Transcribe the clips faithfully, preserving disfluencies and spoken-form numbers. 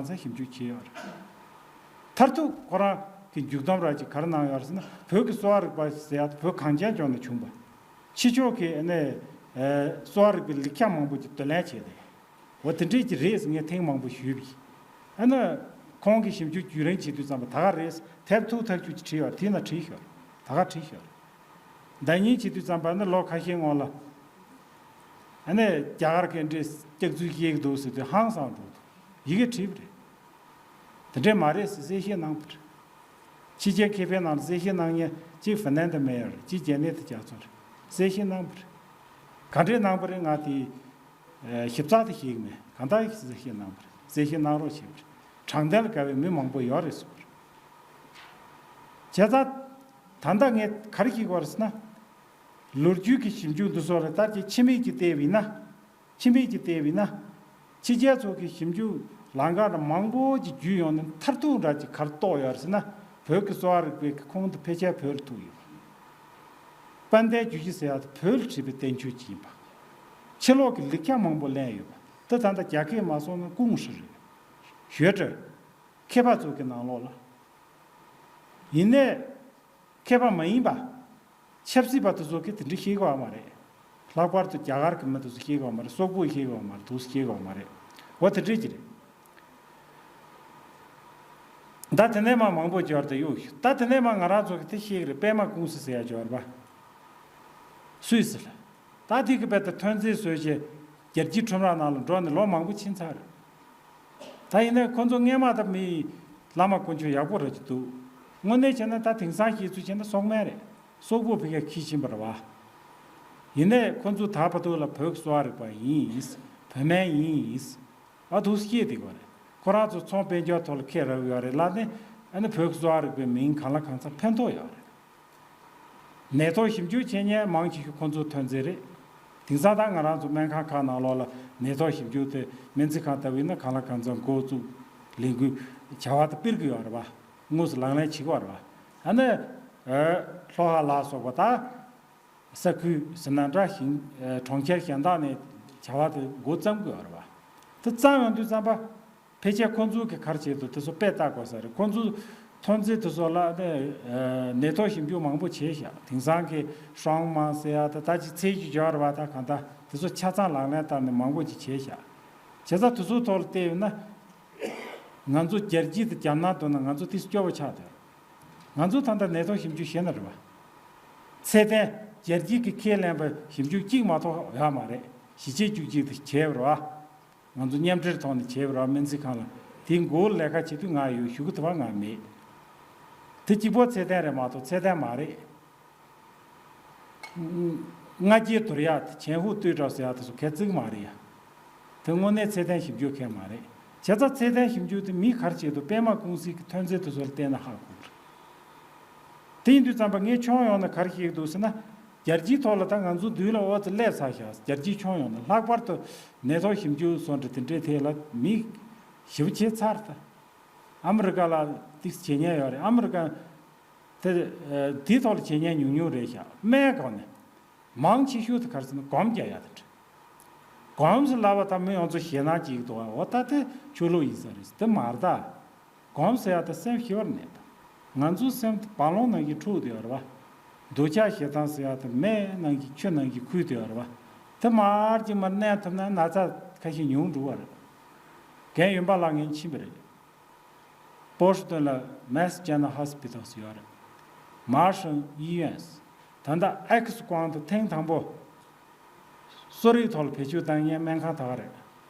ཚང་ཞིབ་འཇུག་བྱས་ཡོད་རེད། མཐར་ཐུག་ཁོ་རང་གི་མཇུག་སྡོམ་ར་ཅིག་ག་རེ་གནང་ཡོད་རེད་ཟེར་ན། བོད་ཀྱི་གསོ་བ་རིག་པ་ཟེར་ཡ་དེ་བོད་གངས་ཅན་ལྗོངས་ནས་བྱུང་བ། ཕྱི་ཕྱོགས་ཀྱི་ཨ་ནི་གསོ་བ་རིག་པའི་ལེགས་ཆ་མང་པོ་ཅིག་བསྡུ་ལེན་བྱས་ཏེ། འོ་དེ་འདྲས་ཀྱི་རེད་ཟེར་ངས་ཐེངས་མང་པོ་ཞུས་པ་ཡིན། ཨ་ནི་ཁོང་གི་ཞིབ་འཇུག་བརྒྱུད་རིམ་བྱེད་དུས་ཙམ་པ་ད་ག་རེད་ཟེར། དེབ་ཐུག་ཐག་ཆོད་ཅིག་བྲིས་ཡོད་རེད། དེ་ན་བྲིས་ཤག་རེད། ད་ག་བྲིས་ཤག་རེད། ཟླ་ཉིན་བྱེད་དུས་ཙམ་པ་ནི་ལོ་ཁ་ཤས་སྔོན་ལ། ཨ་ནི་རྒྱ་གར་གྱི་འདྲས་སྐྱག་རྫུན་བཤད་ཀྱི་འདུག་ཟེར་དུས་ཧང་སངས་འགྲོ་འདུག་ཡི་གེ་བྲིས་པ་རེད། དེ་འདྲས་མ་རེད་ཟེར་གསལ་བཤད་གནང་བ་རེད། ཕྱི་རྒྱལ་མཁས་པའི་ནང་ལ་གསལ་བཤད་གནང་མཁན་གཅིག་ཧྥིན་ལན་ཌི་མེ་ཡོད་རེད། གཅིག་ཇེ་ནེ་ཐི་རྒྱ་མཚོ་རེད། གསལ་བཤད་གནང་བ་རེད། ག་འདྲས་གནང་བ་རེད། ང་དེ་ཞིབ་ཚགས་དེ་ཤེས་ཀྱི་མེད། གང་ལྟར་གསལ་བཤད་གནང་བ་རེད། གསལ་བཤད་གནང་རོགས་བྱས་པ་རེད། དྲང་བདེན་ལ་དགའ་བའི་མི་མང་པོ་ཡོད་རེད་གསུངས་པ་རེད། བྱས་ཙང་ད་ལྟ་ངས་ག་རེ་ཤེས་དགོས་རེད་ཟེར་ན། ལོ་རྒྱུས་ཀྱི་ཞིབ་འཇུག་འདི་ཚོ་ལ་ལྟར་གྱི་ཕྱི་མིག་ཅིག་བལྟས་པ་ཡིན་ན། ཕྱི་མིག་ཅིག་བལྟས་པ་ཡིན་ན། ཕྱི་རྒྱལ་ཚོ་གི་ཞིབ་འཇུག་ལམ་ཁ་ལ་མང་པོ་ཅིག་བརྒྱུད་ཡོང་ནས་མཐར་ཐུག་འདྲ་ཅིག་ག་རེ་རྟོགས་ཡོད་རེད་ཟེར་ན། བོད་ཀྱི་གསོ་བ་རིག་པའི་ཁོངས་དུ་ཕལ་ཆེར་བོད་ལ་ཐུག་ཡོད། དཔལ་ལྡན་རྒྱུད་བཞི་ཟེར་ཡག་དེ་བོད་ལ་བྲིས་པའི་བསྟན་བཅོས་ཅིག་ཡིན་པ། ཕྱི་ལོགས་ཀྱི་ལེགས་ཆ་མང་པོ་ལེན་ཡོད་པ་དེ་ད་ལྟ་རྒྱ་སྐད་མ་སོང་ན་ཀུང་ཧྲི་རེད། ཞུས་ཀྲི། མཁས་པ་ཚོ་གི་ནང་ལོགས་ལ། ཡིན་ནའི། མཁས་པ་མ་ཡིན་པ། ཆབ་སྲིད་པ་དེ་ཚོ་གིས་དེ་འདྲ་ཤེས་ཀྱི་ཡོད་མ་རེད། ལྷག་པར་དུ་རྒྱ་གར་གྱི་མི་དེ་ཚོ་ཤེས་ཀྱི་ཡོད་མ་རེད། སོག་པོས་ཤེས་ཀྱི་ཡོད་མ་རེད། དེ་ཚོ་ཤེས་ཀྱི་ཡོད་མ་རེད། འོ་དེ་འདྲས་ཅིག་རེད། ད་དེ་ནས་མ་མང་པོ་འབྱོར་ཏེ་གཡུག་ཤོག་ད་དེ་ནས་མ་ང་རང་ཚོ་གི་དེ་ཤེས་ཀྱི་རེད། པད་མ་ཀུང་སི་ཟེར་ཡ་འབྱོར་བ། སུད་སི་ལ། ད་དེ་གི་དཔེ་ད་ཐོན་རྫས་བཟོས་བྱས་རྒྱལ་སྤྱིའི་ཁྲོམ་ར་ནང་ལ་འགྲོ་ནས་ལོ་མང་པོ་ཕྱིན་ཚར་རེད། ད་ཡིན་ནའི་ཁོ་ཚོ་སྔས་མ་ད་མི་བླ་མ་དཀོན་མཆོག་ཡག་པོ་ར་ཅིག་འདུག་དངོས་གནས་བྱས་ན་ད་དེང་སང་བཤད་ཚུལ་བྱས་ན་སོག་མན་རེད། སོག་པོ་ཕ་གིར་ཁྱེར་ཕྱིན་པ་རེད་བ། ཡིན་ནའི་ཁོ་ཚོ་ད་བར་དུ་ལ་བོད་ཀྱི་གསོ་བ་རིག་པ་ཡིན། བོད་སྨན་ཡིན། ཨ་དེ་ཚོ་སྐྱེས་བསྡད་ཀྱི་ཡོད་རེད། ཁོ་རང་ཚོ་ཚོང་དཔལ་འབྱོར་ཐོག་ལ་ཁེ་རག་གི་ཡོད་རེད་ལབ་ནས། ཨ་ནི་བོད་ཀྱི་གསོ་བ་རིག་པའི་མིང་གང་ལ་གང་འཚམ་ཕན་ཐོགས་ཡོད་རེད། ནད་ཐོག་ཞིབ་འཇུག་བྱེད་མཁན་མང་ཆེ་ཤོས་ཁོ་ཚོའི་ཐོན་རྫས་རེད། དེང་སང་ད་ང་རང་ཚོ་སྨན་ཁང་ཁག་ནང་ལོགས་ལ་ནད་ཐོག་ཞིབ་འཇུག་དེ་སྨན་རྩིས་ཁང་ལྟ་བུ་ཡིན་ན་གང་ལ་གང་འཚམ་འགོ་བཙུགས་ལས་འགུལ་བྱ་བ་དེ་སྤེལ་གྱི་ཡོད་རེད་བ། དངོས་སུ་ལག་ལེན་བྱེད་ཀྱི་ཡོད་རེད་བ། ཨ་ནི། ཨ། ལྷོ་ཁ་ལ་སོགས་པ་ད། ས་ཁུལ་ཟེར་ན་འདྲ་ཞིང་། ཨ། གྲོང་ཁྱེར་གཞན་དག་ནས་བྱ་བ་དེ་འགོ་བརྩམས་དགོས་རེད་བ། དེ་བརྩམས་ཡོང་དུས་ཙམ་པ། ཕལ་ཆེར་ཁོང་ཚོ་གི་ག་རེ་བྱེད་འདུག་དེ་ཚོ་དཔེ་ལྟ་དགོས་ས་རེད། ཁོང་ཚོ་ཐོན་རྫས་དེ་ཚོ་ལ་ནི། ཨ། ནད་ཐོག་ཞིབ་འཇུག་མང་པོ་བྱས་ཤག་དེང་སང་གི་ཧྲོང་མང་ཟེར་ཡ་ད་ད་ཅིག་ཚད་ཅིག་འབྱོར་བ་ད་གང་ལྟར་དེ་ཚོ་ཆ་ཚང་ལག་ལེན་བསྟར་ནས་མང་པོ་ཅིག་བྱས་ཤག་བྱས་ཙང་དེ་ཚོའི་ཐོག་ལ་བལྟས་ཡོད་ན། ང་ཚོ་རྒྱལ་སྤྱི་དང་རྒྱལ་ནང་བསྡུར་ན་ང་ཚོ་ཏིས་སྐྱོ་བོ་ཆགས་འདུག་ང་ཚོ་ད་ལྟ་ནད་ཐོག་ཞིབ་འཇུག་བྱས་ན་རེད་བ། ཚད་ལྡན་རྒྱལ་སྤྱིའི་གི་ཁས་ལེན་པ་ཞིབ་འཇུག་གཅིག་མ་གཏོགས་ཡོད་མ་རེད། གཞིས་བྱེས་བཅུ་གཅིག་དུ་བྱས་པ་རེད་བ། ང་ཚོ་མཉམ་འབྲེལ་ཐོག་ནས་བྱས་པ་རེད་བ། སྨན་རྩིས་ཁང་ལ་དེའི་མགོ་ལ་ལས་ཀ་བྱེད་དུས་ང་ཡོད། ཞུ་གི་དུ་བ་ང་མེད། དེ་གཅིག་པོ་ཚད་ལྡན་རེད་མ་གཏོགས་ཚད་ལྡན་མ་རེད། ང་རྒྱལ་དོར་ཡག་དེ་ཆེན་ཧུ་ཏུའུ་ཀྲའོ་ཟེར་ཡག་དེ་ཚོ་ཁས་བླངས་མ་རེད་ཡ། དེ་དངོས་གནས་ཚད་ལྡན་ཞིབ་འཇུག་མཁན་མ་རེད། བྱས་ཙང་ཚད་ལྡན་ཞིབ་འཇུག་དེ་མི་ག་རེ་བྱེད་འདུག་པད་མ་ཀུང་སི་གི་ཐོན་རྫས་དེ་ཚོ་ལ་བལྟས་ན་ཧ་གོ་གི་རེད། དེ་ཡིན་དུས་ཙམ་པ་ངས་ཁྱོན་ཡོངས་ནས་ག་རེ་བཤད་ཀྱི་འདུག་ཟེར་ན། རྒྱལ་སྤྱིའི་ཐོག་ལ་ད་ང་ཚོ་མདུན་ལ་ཨོ་ཙི་སླེབས་ཚར་ཤག་རྒྱལ་སྤྱིའི་ཁྱོན་ཡོངས་ནས་ལྷག་པར་དུ་ནད་ཐོག་ཞིབ་འཇུག་སོགས་འདྲ་དེ་འདྲའི་ཐད་ལ་མི་ཞེ་པོ་བྱས་ཚར་ད། ཨ་མི་རི་ཀ་ལ་ཏིག་ཙམ་བྱེད་མཁན་ཡོད་རེད། ཨ་མི་རི་ཀ་དེ་དེའི་ཐོག་ལ་བྱེད་མཁན་ཉུང་ཉུང་རེད་ཤག་སྨན་སྒང་ནས་མང་ཆེ་ཤོས་དེ་ག་རེ་ཟེར་ན་སྒོམ་རྒྱག་ཡག་དེ་འདྲ། སྒོམ་ཟེར་ལབ་པ་ད་མི་ཡོངས་རྫོགས་ཞེད་སྣང་སྐྱེ་གི་འདུག་འོ་ད་དེ་ཆོས་ལུགས་ཡིན་ས་རེད། དེ་མ་རེད་ད། སྒོམ་ཟེར་ཡག་དེ་སེམས་ཞི་བར་གནས་པ། ང་ཚོའི་སེམས་དེ་རྦ་ཀློང་ནང་གི་འཁྲུག་བསྡད་ཡོད་རེད་བ། འདོད་ཆགས་ཞེ་སྡང་ཟེར་ཡག་དེ་མེ་ནང་གི་ཆུ་ནང་གི་ཁུག་བསྡད་ཡོད་རེད་བ། དེ་མར་གྱི་མར་མནན་ཐུབ་ན་ན་ཚ་ཁ་ཤས་ཉུང་འགྲོ་བ་རེད། རྒན་ཡོན་པ་ལགས་ངས་ཕྱིན་པ་རེད།波士顿ལ་Mass General Hospital ཡོད་རེད། Marshfield医院ད་ལྟ་X光དུ་ཐེངས་དང་པོ་གསོ་རིག་ཐོག་ལ་བེད་སྤྱོད་བཏང་མཁན་སྨན་ཁང་དེ་ག་རེད།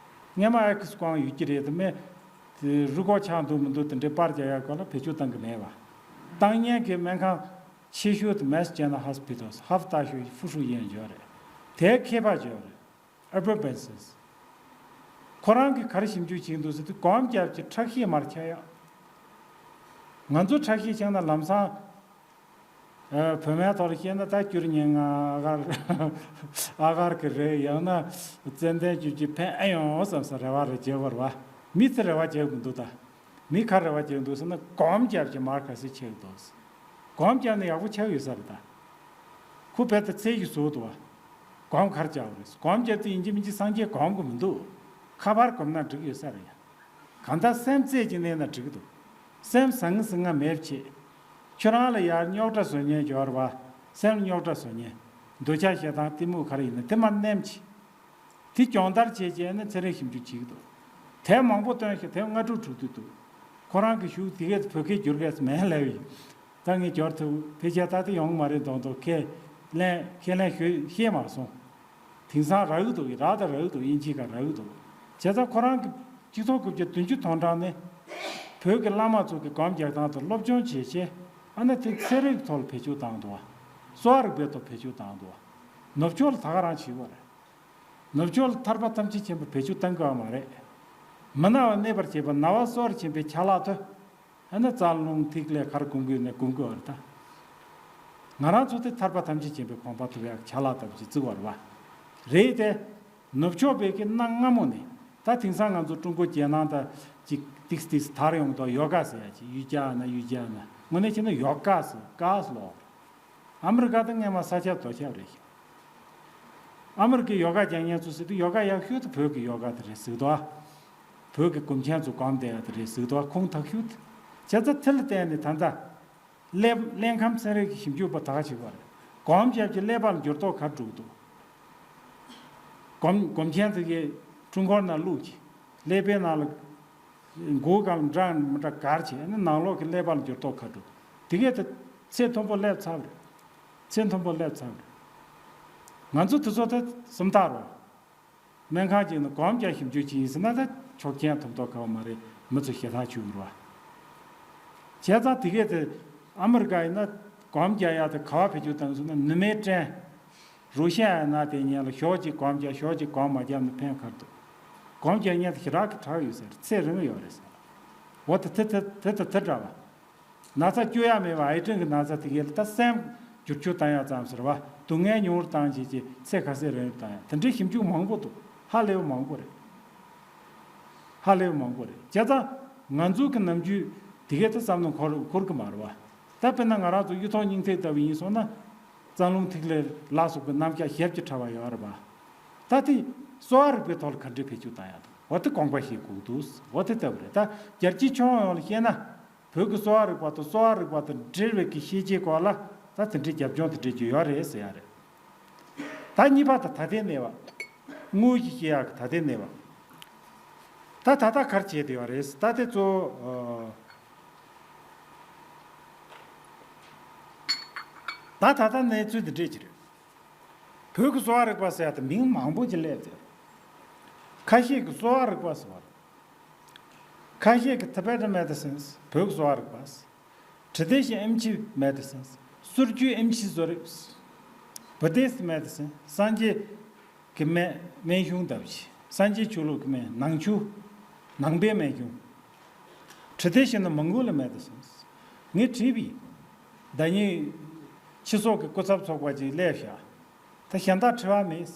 སྔོན་མ་X光ཡོད་ཀྱི་རེད་དེ་མེད། རུས་ཁོག་ཆག་འདུག་མི་འདུག་དེ་འདྲའི་པར་རྒྱག་ཡག་སྐོར་ལ་བེད་སྤྱོད་བཏང་གི་མེད་པ། བཏང་མཁན་གྱི་སྨན་ཁང་ཆེ་ཤོས་དེ་Mass General Hospital ཧ་ཧྥ་ཏ་ཤོད་ཧྥུ་ཧྲུའུ་ཡན་ཡོད་རེད། དེའི་མཁས་པ་ཅིག་ཡོད་རེད། Albert Benson ཁོ་རང་གིས་ག་རེ་ཞིབ་འཇུག་བྱེད་ཀྱི་འདུག་ཟེར་དུས་སྒོམ་རྒྱབ་ཀྱི་ཁྲག་ཤེད་མར་ཆག་ཡག་ང་ཚོ་ཁྲག་ཤེད་ཆག་ན་ལམ་སང་། ཨ། བོད་སྨན་ཐོག་ལ་བཤད་ན་ད་སྐྱུར་ཉལ་ང་ཨ་གར་ཨ་གར་གི་རེད། ཡང་ན་ཙན་དན་བཅུ་གཅིག་ཕན་ཨེ་ཡོང་བསམ་ས་རེ་བ་རེ་བྱེད་དགོས་རེད་བ། མི་ཚེ་རེ་བ་བྱེད་དགོས་འདུག་ད། མི་ག་རེ་བ་བྱེད་འདུག་ཟེར་ན་སྒོམ་རྒྱབ་ཀྱི་མར་ག་ཚོད་ཆག་འདུག་སྒོམ་རྒྱབ་ན་ཡག་པོ་ཆག་ཡོད་ས་རེད་ད། ཁོ་བལ་ཏེ་ཚད་ཀྱི་བཟོ་འདུག་བ། སྒོམ་ག་རེ་རྒྱག་རེད། སྒོམ་རྒྱབ་དུས་ཡིན་གཅིག་མིན་གཅིག་སངས་རྒྱས་སྒོམ་གི་མི་འདུག་ཁ་པར་སྒོམ་ན་འགྲིག་ཡོད་ས་རེད་ཡ། གང་ལྟར་སེམས་རྩད་ཅིག་གནས་ན་འགྲིག་གི་འདུག་སེམས་ཟང་ངེ་ཟིང་ངེ་མེད་པ་བྱེད། ཁྱོད་རང་ལ་ཡར་རྙོག་དྲ་བཟོ་མཁན་ཡོད་རེད་བ། སེམས་རྙོག་དྲ་བཟོ་མཁན། འདོད་ཆགས་ཞེ་སྡང་གཏི་མུག་ག་རེ་ཡིན་ན་དེ་མར་ནེམ་བྱེད། དེ་སྦྱོང་བརྡར་བྱས་བྱས་ནས་ཚན་རིག་ཞིབ་འཇུག་བྱེད་ཀྱི་འདུག་དེབ་མང་པོ་བཏོན་ཞིང་དེབ་ལྔ་དྲུག་དྲུག་བསྡུས་འདུག་ཁོ་རང་གི་གཞུག་དེ་གས་བོད་སྐད་བསྒྱུར་གས་མེད་ལབ་ཡོད། ད་ངས་འབྱོར་ཐུབ་ཕལ་ཆེར་ད་ལྟ་ཡོང་གི་མ་རེད་མདོག་མདོག་ཁས་ལེན་ཁས་ལེན་ཞུ་ཤེས་མ་སོང་། དེང་སང་རག་གི་འདུག་རག་དང་རག་གི་འདུག་དབྱིན་ཇིའི་སྒང་རག་གི་འདུག་བྱས་ཙང་ཁོ་རང་གི་གཅིག་སྟོང་དགུ་བརྒྱ་བདུན་ཅུ་དོན་གྲངས་ནས་བོད་ཀྱི་བླ་མ་ཚོ་གི་སྒོམ་རྒྱག་སྟངས་དང་སློབ་སྦྱོང་བྱས་བྱས་ཨ་ནི་དེ་ཚན་རིག་ཐོག་ལ་བེད་སྤྱོད་བཏང་འདུག་བ། གསོ་བ་རིག་པའི་ཐོག་བེད་སྤྱོད་བཏང་འདུག་བ། ནུབ་ཕྱོགས་ལ་ད་ག་རང་བྱེད་དགོས་རེད། ནུབ་ཕྱོགས་ལ་ཐར་པ་ཐམས་ཅད་མཁྱེན་པའི་བེད་སྤྱོད་གཏང་དགོས་བ་མ་རེད། མི་ན་བ་གནས་པར་བྱེད་པ་ན་བ་གསོ་བར་བྱེད་པའི་ཕྱག་ལག་ཐོབ། ཨ་ནི་རྩ་རླུང་ཐིག་ལེ་གར་སྒོམ་དགོས་ནས་སྒོམ་དགོས་བ་རེད་ད། ང་རང་ཚོ་དེ་ཐར་པ་ཐམས་ཅད་མཁྱེན་པའི་གོ་འཕང་ཐོབ་ཡག་ཕྱག་ལག་ལྟ་བུ་ཅིག་བརྩི་བ་རེད་བ། རེད་དེ། ནུབ་ཕྱོགས་པའི་གི་གནའ་སྔ་མོ་ནས་ད་དེང་སང་ང་ཚོ་ཀྲུང་གོ་རྒྱལ་ནང་དང་ཅིག་ཏིག་ཏིག་དར་ཡོང་དུས་ཡོ་ག་ཟེར་ཡ་ཅིག་ཡུལ་རྒྱ་ན་ཡུལ་རྒྱ་ན་དངོས་གནས་བྱས་ན་ཡོ་ག་ཟེར་ག་ཟེར་ལོ། ཨ་མི་རི་ཀ་དང་སྔས་མ་ས་ཁྱབ་རྡོ་ཁྱབ་རེད་ཤག་ཨ་མི་རི་ཀའི་ཡོ་ག་རྒྱག་མཁན་ཚོ་ཟེར་དུས་ཡོ་ག་ཡག་ཤོས་དེ་བོད་ཀྱི་ཡོ་ག་དེ་རེད་ཟེར་གི་འདུག་ཨ། བོད་ཀྱི་སྒོམ་ཆེན་ཚོ་སྒོམ་བསྡད་ཡ་དེ་རེད་ཟེར་གི་འདུག་ཨ། ཁུངས་དག་ཤོས་དེ། བྱས་ཙང་དེ་ལ་བརྟེན་ནས་ད་ལྟ་ཀླད་ཀླད་ཁམས་ཚན་རིག་གི་ཞིབ་འཇུག་པ་དག་ཅིག་བར་སྒོམ་བྱས་ཀྱི་ཀླད་པ་ལ་འགྱུར་ལྡོག་ག་འགྲོ་གི་འདུག་སྒོམ་སྒོམ་ཆེན་དེ་གའི་འཁྲུལ་འཁོར་ནང་བླུགས་ཀྱི་ཀླད་པའི་ནང་ལ་མགོ་སྒང་ལ་འདྲ་མི་འདྲ་གར་བྱས་ནས་ནང་ལོགས་ཀྱི་ཀླད་པ་ལ་འགྱུར་ལྡོག་ག་འགྲོ། དེ་གས་དེ་ཚད་མཐོན་པོ་སླེབས་ཚར་བ་རེད། ཚད་མཐོན་པོ་སླེབས་ཚར་བ་རེད། ང་ཚོ་དེ་ཚོ་དེ་སུམ་རྟགས་རོ། སྨན་ཁང་གཅིག་ནས་སྒོམ་རྒྱག་ཞིབ་འཇུག་བྱེད་ཡིན་ཟེར་ན་ད་ཆོག་མཆན་ཐོབ་ཐོབ་ག་བ་མ་རེད། མི་ཚོ་ཞེ་ཐག་ཆོད་ཀྱི་རེད་བ། བྱས་ཙང་དེ་གས་དེ་ཨ་མི་རི་ཀ་ཡིན་ན་སྒོམ་རྒྱག་ཡག་དེ་ག་བ་བེད་སྤྱོད་བཏང་སོང་ན་ནུ་མའི་སྐྲན། རུ་ཤན་ཡང་ན་དེ་ཉིད་ལ་ཞོགས་ཀྱི་སྒོམ་རྒྱག་ཞོགས་ཀྱི་སྒོམ་མ་རྒྱབ་ན་ཕན་ཁར་འདུག་སྒོམ་རྒྱག་མཁན་དེ་ཞེ་དྲག་གི་དྲག་ཡོད་ཟེར། ཚད་རིང་ཡོད་རེད་ཟེར། འོ་དེ་དེ་དེ་དེ་དེ་དེ་འདྲ་བ། ན་ཚ་བཅོས་ཡ་མེད་པ་ཨེ་ཀྲིན་གྱི་ན་ཚ་དེ་གས་ལ་ད་སེམས་འགྱུར་བཅོས་བཏང་ཡ་ཙམ་ཟེར་བ། སྡུག་བསྔལ་ཉུང་རུ་བཏང་བྱས་ཀྱི་ཚེ་ཁ་སེ་རིང་རུ་བཏང་ཡ་དེ་འདྲའི་ཞིབ་འཇུག་མང་པོ་འདུག་ཧ་ལས་པ་མང་པོ་རེད། ཧ་ལས་པ་མང་པོ་རེད། བྱས་ཙང་ང་ཚོ་གི་ནམ་རྒྱུན་དེ་གས་ད་བསམ་བློ་འཁོར་འཁོར་གི་མ་རེད་བ། ད་དཔེར་ན་ང་རང་ཚོ་གཡུ་ཐོག་སྙིང་ཐིག་ལྟ་བུ་ཡིན་སོང་ན། རྩ་རླུང་ཐིག་ལེ་ལ་སོགས་པའི་རྣམ་གཞག་ཞེ་པོ་ཅིག་ཕྲ་བ་ཡོད་རེད་བ། ད་དེ་གསོ་བ་རིག་པའི་ཐོག་ལ་ག་འདྲས་བེད་སྤྱོད་བཏང་ཡ་དང་འོ་དེ་དགོངས་པ་བཞེས་དགོས་འདུག་འོ་དེ་ལྟ་བུ་རེད། ད་རྒྱལ་སྤྱིའི་ཁྱོན་ཡོངས་ལ་བཤད་ན། བོད་ཀྱི་གསོ་བ་རིག་པ་དང་གསོ་བ་རིག་པ་དང་འབྲེལ་བའི་གི་ཤེས་བྱའི་སྐོར་ལ་ད་དེ་འདྲའི་རྒྱབ་ལྗོངས་དེ་འདྲས་ཀྱི་ཡོད་རེད་ཟེར་ཡ་རེད། ད་གཉིས་པ་ད་ད་ལྟའི་གནས་བབ། དངོས་ཀྱི་སྐྱེ་ཡག་གི་ད་ལྟའི་གནས་བབ། ད་ད་ལྟ་ག་རེ་བྱས་བསྡད་ཡོད་རེད། ད་དེ་གཙོ་བོ། ད་ད་ལྟ་གནས་ཚུལ་འདི་འདྲས་ཅིག་རེད། བོད་ཀྱི་གསོ་བ་རིག་པ་ཟེར་ཡ་དེ་མིང་མང་པོ་ཅིག་སླེབས་ཏེ། ཁ་ཤས་ཀྱིས་གསོ་བ་རིག་པ་ཟེར་བ་རེད། ཁ་ཤས་ཀྱིས་Tibetan medicines བོད་ཀྱི་གསོ་བ་རིག་པ། Tradition Emchi medicines སྲོལ་རྒྱུན་ཨེམ་ཆི་བཟོ་རིག Buddhist medicine སངས་རྒྱས་ཀྱི་སྨན་སྨན་གཞུང་ལྟ་བུ་ཞིག་སངས་རྒྱས་ཆོས་ལུགས་ཀྱི་སྨན་ནང་ཆོས། ནང་པའི་སྨན་གཞུང་། Traditional Mongol medicines ངས་བྲིས་པ་ཡིན། ཟླ་ཉིན་ཕྱི་སོག་གི་སྐུ་ཚབ་ཚོགས་པ་ཅིག་སླེབས་ཤག་ད་གཞན་དག་འཁྲི་བ་མེད།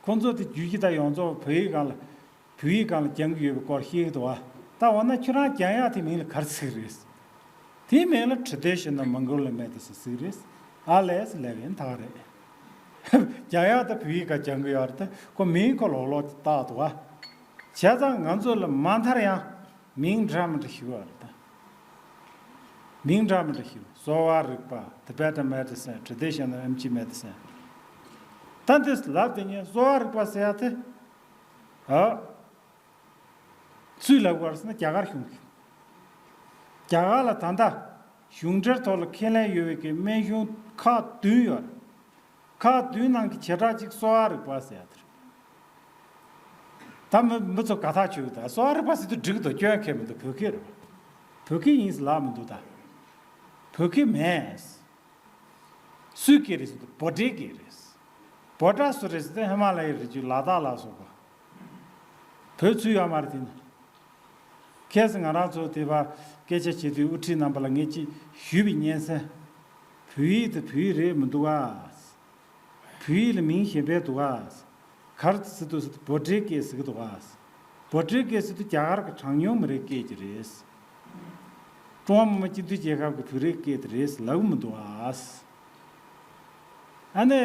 ཁོང་ཚོ་དེ་རྒྱུད་སྤྱི་དང་ཡོངས་རྫོགས་བོད་ཡིག་སྒང་ལ། བོད་ཡིག་སྒང་ལ་སྦྱང་གི་ཡོད་པའི་སྐོར་བཤད་ཀྱི་འདུག་བ། ད་འོ་ན་ཁྱོད་རང་སྦྱང་ཡག་དེ་མིང་ལ་ག་རེ་ཟེར་གི་རེད། དེའི་མིང་ལ་Traditional Mongol medicine ཟེར་གི་རེད། ཨ་ལས་ཟེར་ལབ་ཡིན་ད་ག་རེད། སྦྱང་ཡག་དེ་བོད་ཡིག་སྒང་སྦྱང་གི་ཡོད་རེད་དེ་ཁོ་མིང་ཁོ་ལོག་ལོག་བཏགས་འདུག་བ། བྱས་ཙང་ང་ཚོ་ལ་མ་མཐར་ཡང་མིང་འདྲ་མི་འདྲ་ཞིག་ཡོད་རེད་ད། མིང་འདྲ་མི་འདྲ་ཞིག་གསོ་བ་རིག་པ། Tibetan medicine, traditional Emchi medicine ད་འདི་ལབ་དེ་ཉིད་གསོ་བ་རིག་པ་ཟེར་ཡ་དེ། ཨ། སུས་ལབ་དགོས་རེད་ཟེར་ན་རྒྱ་གར་གཞུང་གིས། རྒྱ་གར་ལ་ད་ལྟ་གཞུང་འབྲེལ་ཐོག་ལ་ཁས་ལེན་ཡོད་པའི་གི་སྨན་གཞུང་ཁག་བདུན་ཡོད་རེད། ཁག་བདུན་ནང་གི་བྱེ་བྲག་གཅིག་གསོ་བ་རིག་པ་ཟེར་ཡ་དེ་རེད། ད་མི་མི་ཚོ་དགའ་ཐག་ཆོད་གི་ད་གསོ་བ་རིག་པ་ཟེར་དུས་འགྲིག་གི་འདུག་སྐྱོན་ཁེལ་མི་འདུག་བོད་སྐད་རེད་བ། བོད་སྐད་ཡིན་ཟེར་ལབ་མི་འདུག་ད། བོད་སྐད་མེད། སུའི་སྐད་རེད་ཟེར་དུས་བྷོ་ཊའི་སྐད་རེད། བྷོ་ཊ་སུ་རེད་ཟེར་དུས་ཧི་མ་ལ་ཡའི་རི་རྒྱུད་ལ་དྭགས་ལ་སོགས་པ། བོད་ཚུད་ཡོད་མ་རེད་དེ་ནི། ཁ་སང་ང་རང་ཚོ་དེ་བ་སྐད་ཆ་བྱེད་དུས་དབུ་ཁྲིད་རྣམ་པ་ལ་ངས་ཅིག་ཞུས་པའི་སྙན་སེང་། བོད་ཡིག་དེ་བོད་ཡིག་རེད་མི་འདུག་ག་བོད་ཡིག་ལ་མིང་གཞན་པ་འདུག་ག་ག་རེ་ཟེར་དུས་ཟེར་དུས་བྷོ་ཊའི་སྐད་ཟེར་གི་འདུག་ག་བྷོ་ཊའི་སྐད་ཟེར་དུས་རྒྱ་གར་གྱི་གྲངས་ཉུང་མི་རིགས་སྐད་ཅིག་རེད། ཀྲུང་ཧྭ་མི་དམངས་སྤྱི་མཐུན་རྒྱལ་ཁབ་ཀྱི་བོད་རིགས་སྐད་དེ་རེད་ཟེར་ལབ་གི་མི་འདུག་ག་ཨ་ནི།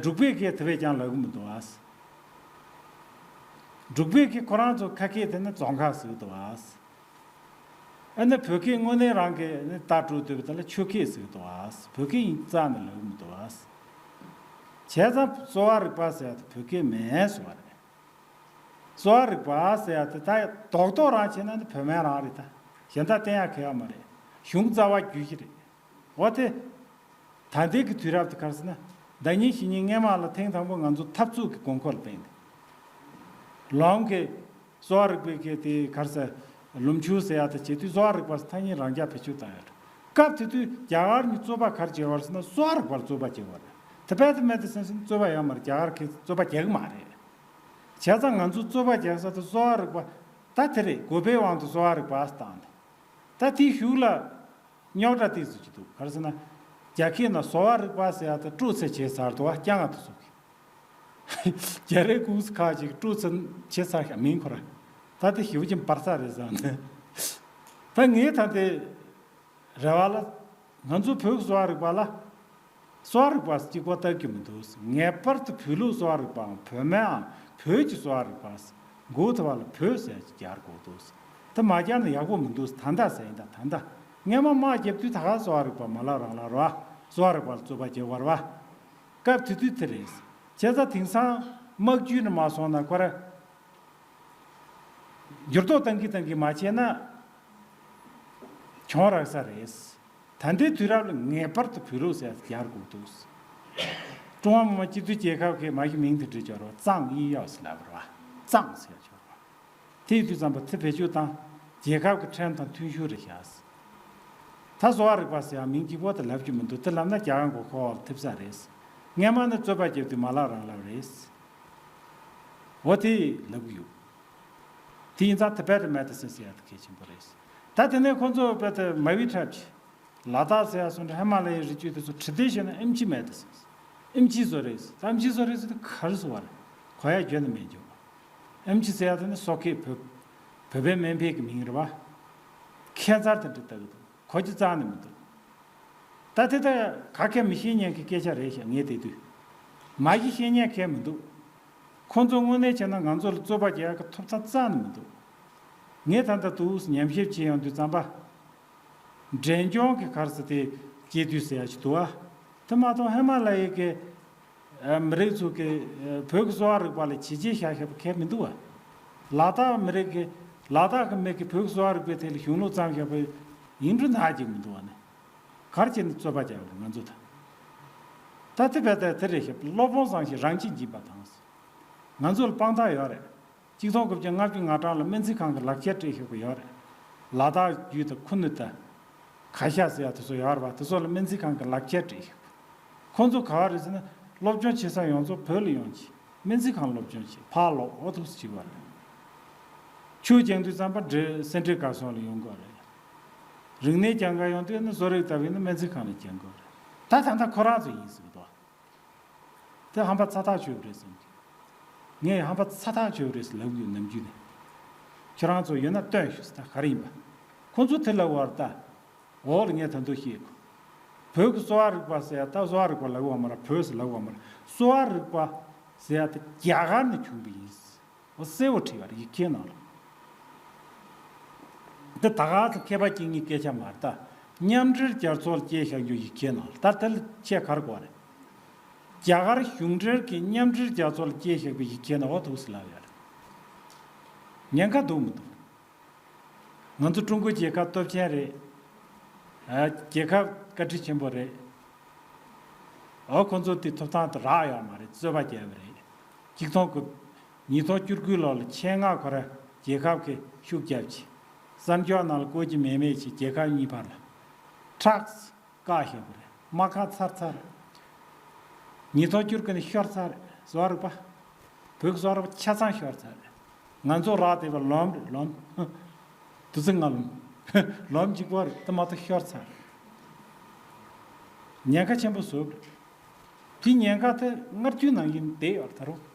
འབྲུག་པའི་སྐད་དེ་བས་ཀྱང་ལབ་གི་མི་འདུག་ཨ། འབྲུག་པའི་གི་ཁོ་རང་ཚོ་ཁ་སྐད་དེ་ནི་རྫོང་ཁ་ཟེར་གི་འདུག་བ། ཨ་ནི་བོད་སྐད་དངོས་གནས་རང་གི་ནི་ལྟ་གྲུབ་འདོད་པ་དེ་ལ་ཆོས་སྐད་ཟེར་གི་འདུག་བ། བོད་སྐད་ཡིན་རྩ་ནས་ལབ་གི་མི་འདུག་བ། བྱས་ཙང་གསོ་བ་རིག་པ་ཟེར་ཡ་དེ་བོད་སྐད་མིན་ཟེར་བ་རེད། གསོ་བ་རིག་པ་ཟེར་ཡ་དེ་ད་རྡོག་རྡོག་རང་བྱས་ན་ནི་བོད་སྨན་རང་རེད་ད། གཞན་དག་བསྟེན་ཡ་གལ་ཡོད་མ་རེད། གཞུང་རྩ་བ་རྒྱུད་བཞི་རེད། འོ་དེ། ད་ལྟའི་གི་དུས་རབས་དེ་ག་རེ་ཟེར་ན། ཟླ་ཉིན་ཞེ་ཉིན་སྔས་མ་ལ་ཐེངས་དང་པོ་ང་ཚོ་འཐབ་རྩོད་ཀྱི་དགོས་མཁོ་ལ་བརྟེན་ཏེ། ལོང་གི་གསོ་བ་རིག་པའི་གི་དེ་ག་རེ་ཟེར། ལུམ་ཆུ་ཟེར་ཡ་དེ་བྱེད་དུས་གསོ་བ་རིག་པ་ཐ་སྙད་རང་རྐྱ་བེད་སྤྱོད་བཏང་ཡོད་རེད། སྐབས་དེ་དུས་རྒྱ་གར་གཉིས་རྩོད་པ་ག་རེ་བྱེད་པ་རེད་ཟེར་ན་གསོ་བ་རིག་པ་ལ་རྩོད་པ་བྱེད་པ་རེད། དེ་བས་དེ་མེད་དེ་སེམས་སེམས་རྩོད་པ་ཡོད་མ་རེད། རྒྱ་གར་གྱིས་རྩོད་པ་རྒྱག་གི་མ་རེད། བྱས་ཙང་ང་ཚོ་རྩོད་པ་རྒྱག་ས་དེ་གསོ་བ་རིག་པ། ད་དེ་རེད། དགོས་པའི་དབང་དུ་གསོ་བ་རིག་པ་བཏང་ནས། ད་དེའི་གཞུག་ལ། རྙོག་དྲ་ཏོག་ཙམ་ཅིག་འདུག་ག་རེ་ཟེར་ན། རྒྱ་སྐད་ནང་གསོ་བ་རིག་པ་ཟེར་ཡ་དེ་སྤྲོ་ཚད་བྱས་ཚར་འདུག་བ། རྐྱང་ང་དེ་ཚོ་གིས། རྒྱ་རིགས་ཀུང་སི་ཁག་ཅིག་སྤྲོ་ཚད་བྱས་ཚར་ཤག་མིན་ཁོ་ར། ད་དེ་ཞེ་པོ་ཅིག་འབར་ས་རེད་བསམ་ནས། ད་ངས་ད་དེ་རེ་བ་ལ། ང་ཚོ་བོད་ཀྱི་གསོ་བ་རིག་པ་ལ། གསོ་བ་རིག་པ་གཅིག་པོ་ལྟ་རྒྱུ་མི་འདུག་ངེས་པར་དུ་བོད་ལུགས་གསོ་བ་རིག་པའམ་བོད་སྨན་ཨང་བོད་ཀྱི་གསོ་བ་རིག་པ། འགོ་ཐོག་ལ་བོད་ཟེར་ཅིག་རྒྱག་དགོས་འདུག་དེ་མ་རྒྱག་ན་ཡག་པོ་མི་འདུག་ད་ལྟ་ཟེར་ཡིན་ད། ད་ལྟ་སྔས་མ་དམག་རྒྱབ་དུས་ད་ག་གསོ་བ་རིག་པ་མ་ལབ་རང་ལབ་རེད་བ། གསོ་བ་རིག་པ་ལ་རྩོད་པ་རྒྱག་པ་རེད་བ། སྐབས་དེ་དུས་དེ་རེད། བྱས་ཙང་དེང་སང་དམག་བརྒྱུད་ནས་མ་སོང་ན་ཁོ་ར། འགྱུར་ལྡོག་གཏང་གི་གཏང་གི་མ་བྱས་ན། གྱོང་རག་ས་རེད། ད་ལྟའི་དུས་རབས་ལ་ངེས་པར་དུ་བོད་ལུགས་ཟེར་ཡ་རྒྱག་དགོས་འདུག་ཀྲུང་ཧྭ་མི་དམངས་སྤྱི་མཐུན་རྒྱལ་ཁབ་ཀྱི་མ་གཞི་མིང་དེ་འབྲི་ཆོག་རེད་བ། ཙང་དབྱིན་ཡོག་ཟེར་ལབ་རེད་བ། ཙང་ཟེར་ཆོག་རེད་བ། དེ་ཡིན་དུས་ཙམ་པ་དེ་བེད་སྤྱོད་བཏང་། རྒྱལ་ཁབ་ཀྱི་ཁྲིམས་དང་མཐུན་ཤོས་རེད་ཤག་ད་གསོ་བ་རིག་པ་ཟེར་ཡ་མིང་གཅིག་པོ་དེ་ལབ་རྒྱུ་མི་འདུག་དེ་ལབ་ན་རྒྱ་གར་མགོ་ཁོག་ལ་ཐེབས་ས་རེད། སྔས་མ་ནི་རྩོད་པ་རྒྱབ་དུས་མ་ལབ་རང་ལབ་རེད། འོ་དེ་ལབ་གི་ཡོད། དེ་ཡིན་ཙང་Tibetan medicine ཟེར་ཡ་དེ་གལ་ཆེན་པོ་རེད། ད་དེ་ནས་ཁོང་ཚོ་དཔེ་དེ་མ་བི་ཁྲབ་ཀྱི། ལ་དྭགས་ཟེར་ཡ་སོང་འདྲ་ཧི་མ་ལ་ཡའི་རི་རྒྱུད་དེ་ཚོ་tradition empty medicine། empty བཟོ་རེད། empty བཟོ་རེད་ཟེར་དུས་ག་རེ་བཟོ་བ་རེད། གོ་ཡ་བརྗོད་ནས་མེད་འཇོག empty ཟེར་ཡ་དེ་ནི་སོ་སྐད་བོད། བོད་པའི་སྨན་པའི་གི་མིང་རེད་བ། ཁྱད་མཚར་དེ་འདྲ་ལྟ་གི་འདུག་གོ་རྒྱུ་རྩ་ནས་མི་འདུག་ད་དེ་ལྟར་ག་གེ་མི་ཤེས་མཁན་གྱི་སྐད་ཆ་རེད་ཤག་ངས་བལྟས་དུས། མ་གཞི་ཤེས་མཁན་གང་མི་འདུག་ཁོང་ཚོ་དངོས་གནས་བྱས་ན་ང་ཚོ་ལ་རྩོད་པ་རྒྱག་གི་ཐོབ་ཐང་རྩ་ནས་མི་འདུག་ངས་ད་ལྟ་འདུག་ཉམས་ཞིབ་བྱེད་ཡོང་དུས་ཙམ་པ། འབྲས་ལྗོངས་ཀྱི་ག་རེ་ཟེར་དེ་སྐྱེས་དུས་ཟེར་ཡ་ཞིག་འདུག་ཨ། དེ་མ་གཏོགས་ཧི་མ་ལ་ཡའི་གི་མི་རིགས་ཚོ་གི་བོད་ཀྱི་གསོ་བ་རིག་པ་ལ་བྱས་རྗེས་བཞག་བཞག་པ་གང་མི་འདུག་བ། ལ་དྭགས་མི་རིགས་ཀྱི་ལ་དྭགས་ཀྱི་མི་གིས་བོད་ཀྱི་གསོ་བ་རིག་པའི་ཐད་ལ་གཞུང་ལུགས་བརྩམས་བཞག་པ་ཡིན་འགྲོ་ན་ཅིག་མི་འདུག་བ་ནི། ག་རེ་བྱས་ནས་རྩོད་པ་རྒྱག་དགོས་ང་ཚོ་དང་། ད་དེ་བས་ད་དེ་རེད་ཤག་སློབ་དཔོན་བཟང་ཞིང་རང་གཅེས་འཇིགས་པ་དང་། ང་ཚོ་ལ་དཔང་རྟགས་ཡོད་རེད། གཅིག་སྟོང་དགུ་བརྒྱ་ལྔ་བཅུ་ང་གྲངས་ལ་སྨན་རྩིས་ཁང་གི་ལག་ཁྱེར་སྤྲད་བཞག་པ་ཡོད་རེད། ལ་དྭགས་བརྒྱུད་དང་ཁུ་ནུ་དང་། ག་ཤ་ཟེར་ཡ་དེ་ཚོ་ཡོད་རེད་བ། དེ་ཚོ་ལ་སྨན་རྩིས་ཁང་གི་ལག་ཁྱེར་སྤྲད་བཞག་པ། ཁོང་ཚོ་ག་བ་རེད་ཟེར་ན་སློབ་སྦྱོང་བྱེད་ས་ཡོངས་རྫོགས་བོད་ལ་ཡོང་ཅིག་སྨན་རྩིས་ཁང་སློབ་སྦྱོང་བྱེད་ཕར་ལོག་འོ་ཐུགས་སུ་ཆུད་པ་རེད། ཆོས་སྦྱང་དུས་ཙམ་པ་འདྲེ་སེ་འབྲས་དགའ་གསུམ་ལ་ཡོང་དགོས་རེད། རིག་གནས་སྦྱང་ག་ཡོང་དུས་ནི་བཟོ་རིག་ལྟ་བུའི་ནི་སྨན་རྩིས་ཁང་ལ་སྦྱང་དགོས་རེད། ད་ད་ལྟ་ཁོ་རང་ཚོ་ཡིན་ཟེར་གི་འདུག་དེ་ཧམ་པ་ཚ་ཐག་ཆོད་པ་རེད་བསམ་གི། ངས་ཧམ་པ་ཚ་ཐག་ཆོད་པ་རེད་ཟེར་ལབ་ཡོད་ནམ་རྒྱུན་ནས། ཁྱོད་རང་ཚོ་ཡོད་ན་སྟོན་ཞུ་ཟེར། ད་ག་རེ་ཡིན་པ། ཁོང་ཚོ་དེ་ལབ་པ་རེད་ད། འོག་ལ་ངས་ད་དུང་བཤད་དགོས། བོད་ཀྱི་གསོ་བ་རིག་པ་ཟེར་ཡ་ད་གསོ་བ་རིག་པ་ལབ་པ་མ་རེད། བོད་ཟེར་ལབ་པ་མ་རེད། གསོ་བ་རིག་པ་ཟེར་ཡ་དེ་རྒྱ་གར་ནས་བྱུང་བ་ཡིན། འོ་གསལ་བོ་བྲིས་པ་རེད་ཡིག་ཆའི་ནང་ལ། འདི་ད་ག་ཚོད་མཁས་པ་སྐྱེ་ངེས་སྐད་ཆ་མ་རེད་ད། མཉམ་འབྲེལ་རྒྱལ་ཚོགས་ལ་སྐྱེས་བཞག་རྒྱུ་ཡིག་ཆའི་ནང་ལ། ད་དེ་ལ་ཆེས་ཁར་གོ་རེད། རྒྱ་གར་གཞུང་འབྲེལ་གྱི་མཉམ་འབྲེལ་རྒྱལ་ཚོགས་ལ་སྐྱེས་བཞག་པའི་ཡིག་ཆའི་ནང་འོ་འདུག་སེ་ལབ་ཡོད་རེད། ཉེན་ཁ་འདུག་མི་འདུག་ང་ཚོ་ཀྲུང་གོ་རྒྱལ་ཁབ་སྟོབས་ཆེན་རེད། ཨ། རྒྱལ་ཁབ་བཀའ་དྲིན་ཆེན་པོ་རེད། ཨོ་ཁོ་ཚོ་དེ་ཐོབ་ཐང་དེ་རག་ཡོད་མ་རེད། རྩོད་པ་བརྒྱབ་པ་རེད། གཅིག་སྟོང་དགུ། ཉིས་སྟོང་བཅུ་དགུ་ལོ་ལ་ཆེད་མངགས་ཁོ་ར་རྒྱལ་ཁབ་ཀྱི་ཤུགས་རྒྱབ་ཅིག་གསར་འགྱུར་ནང་ལ་བཀོད་ཀྱི་མེད་མེད་ཅིག་རྒྱལ་ཁབ་གཉིས་བར་ལ་ཁྲག་བཀག་བཞག་པ་རེད། རྨ་ཁ་ཚར་ཚར་རེད། ཉིས་སྟོང་བཅུ་དགུ་ནས་ཤོར་ཚར་རེད། གསོ་བ་རིག་པ། བོད་ཀྱི་གསོ་བ་རིག་པ་ཆ་ཚང་ཤོར་ཚར་རེད། ང་ཚོ་རག་བསྡད་པ་ལོམ་རེད་ལོམ། དུ་ཚིགས་ང་ལོམ། ལོམ་གཅིག་པོ་རེད། དེ་མ་གཏོགས་ཤོར་ཚར་རེད། ཉེན་ཁ་ཆེན་པོ་བཟོས་པ་རེད། དེ་ཉེན་ཁ་དེ་སྔར་རྒྱུན་ནང་བཞིན་བསྡད་ཡོད་རེད་ད་རུང་།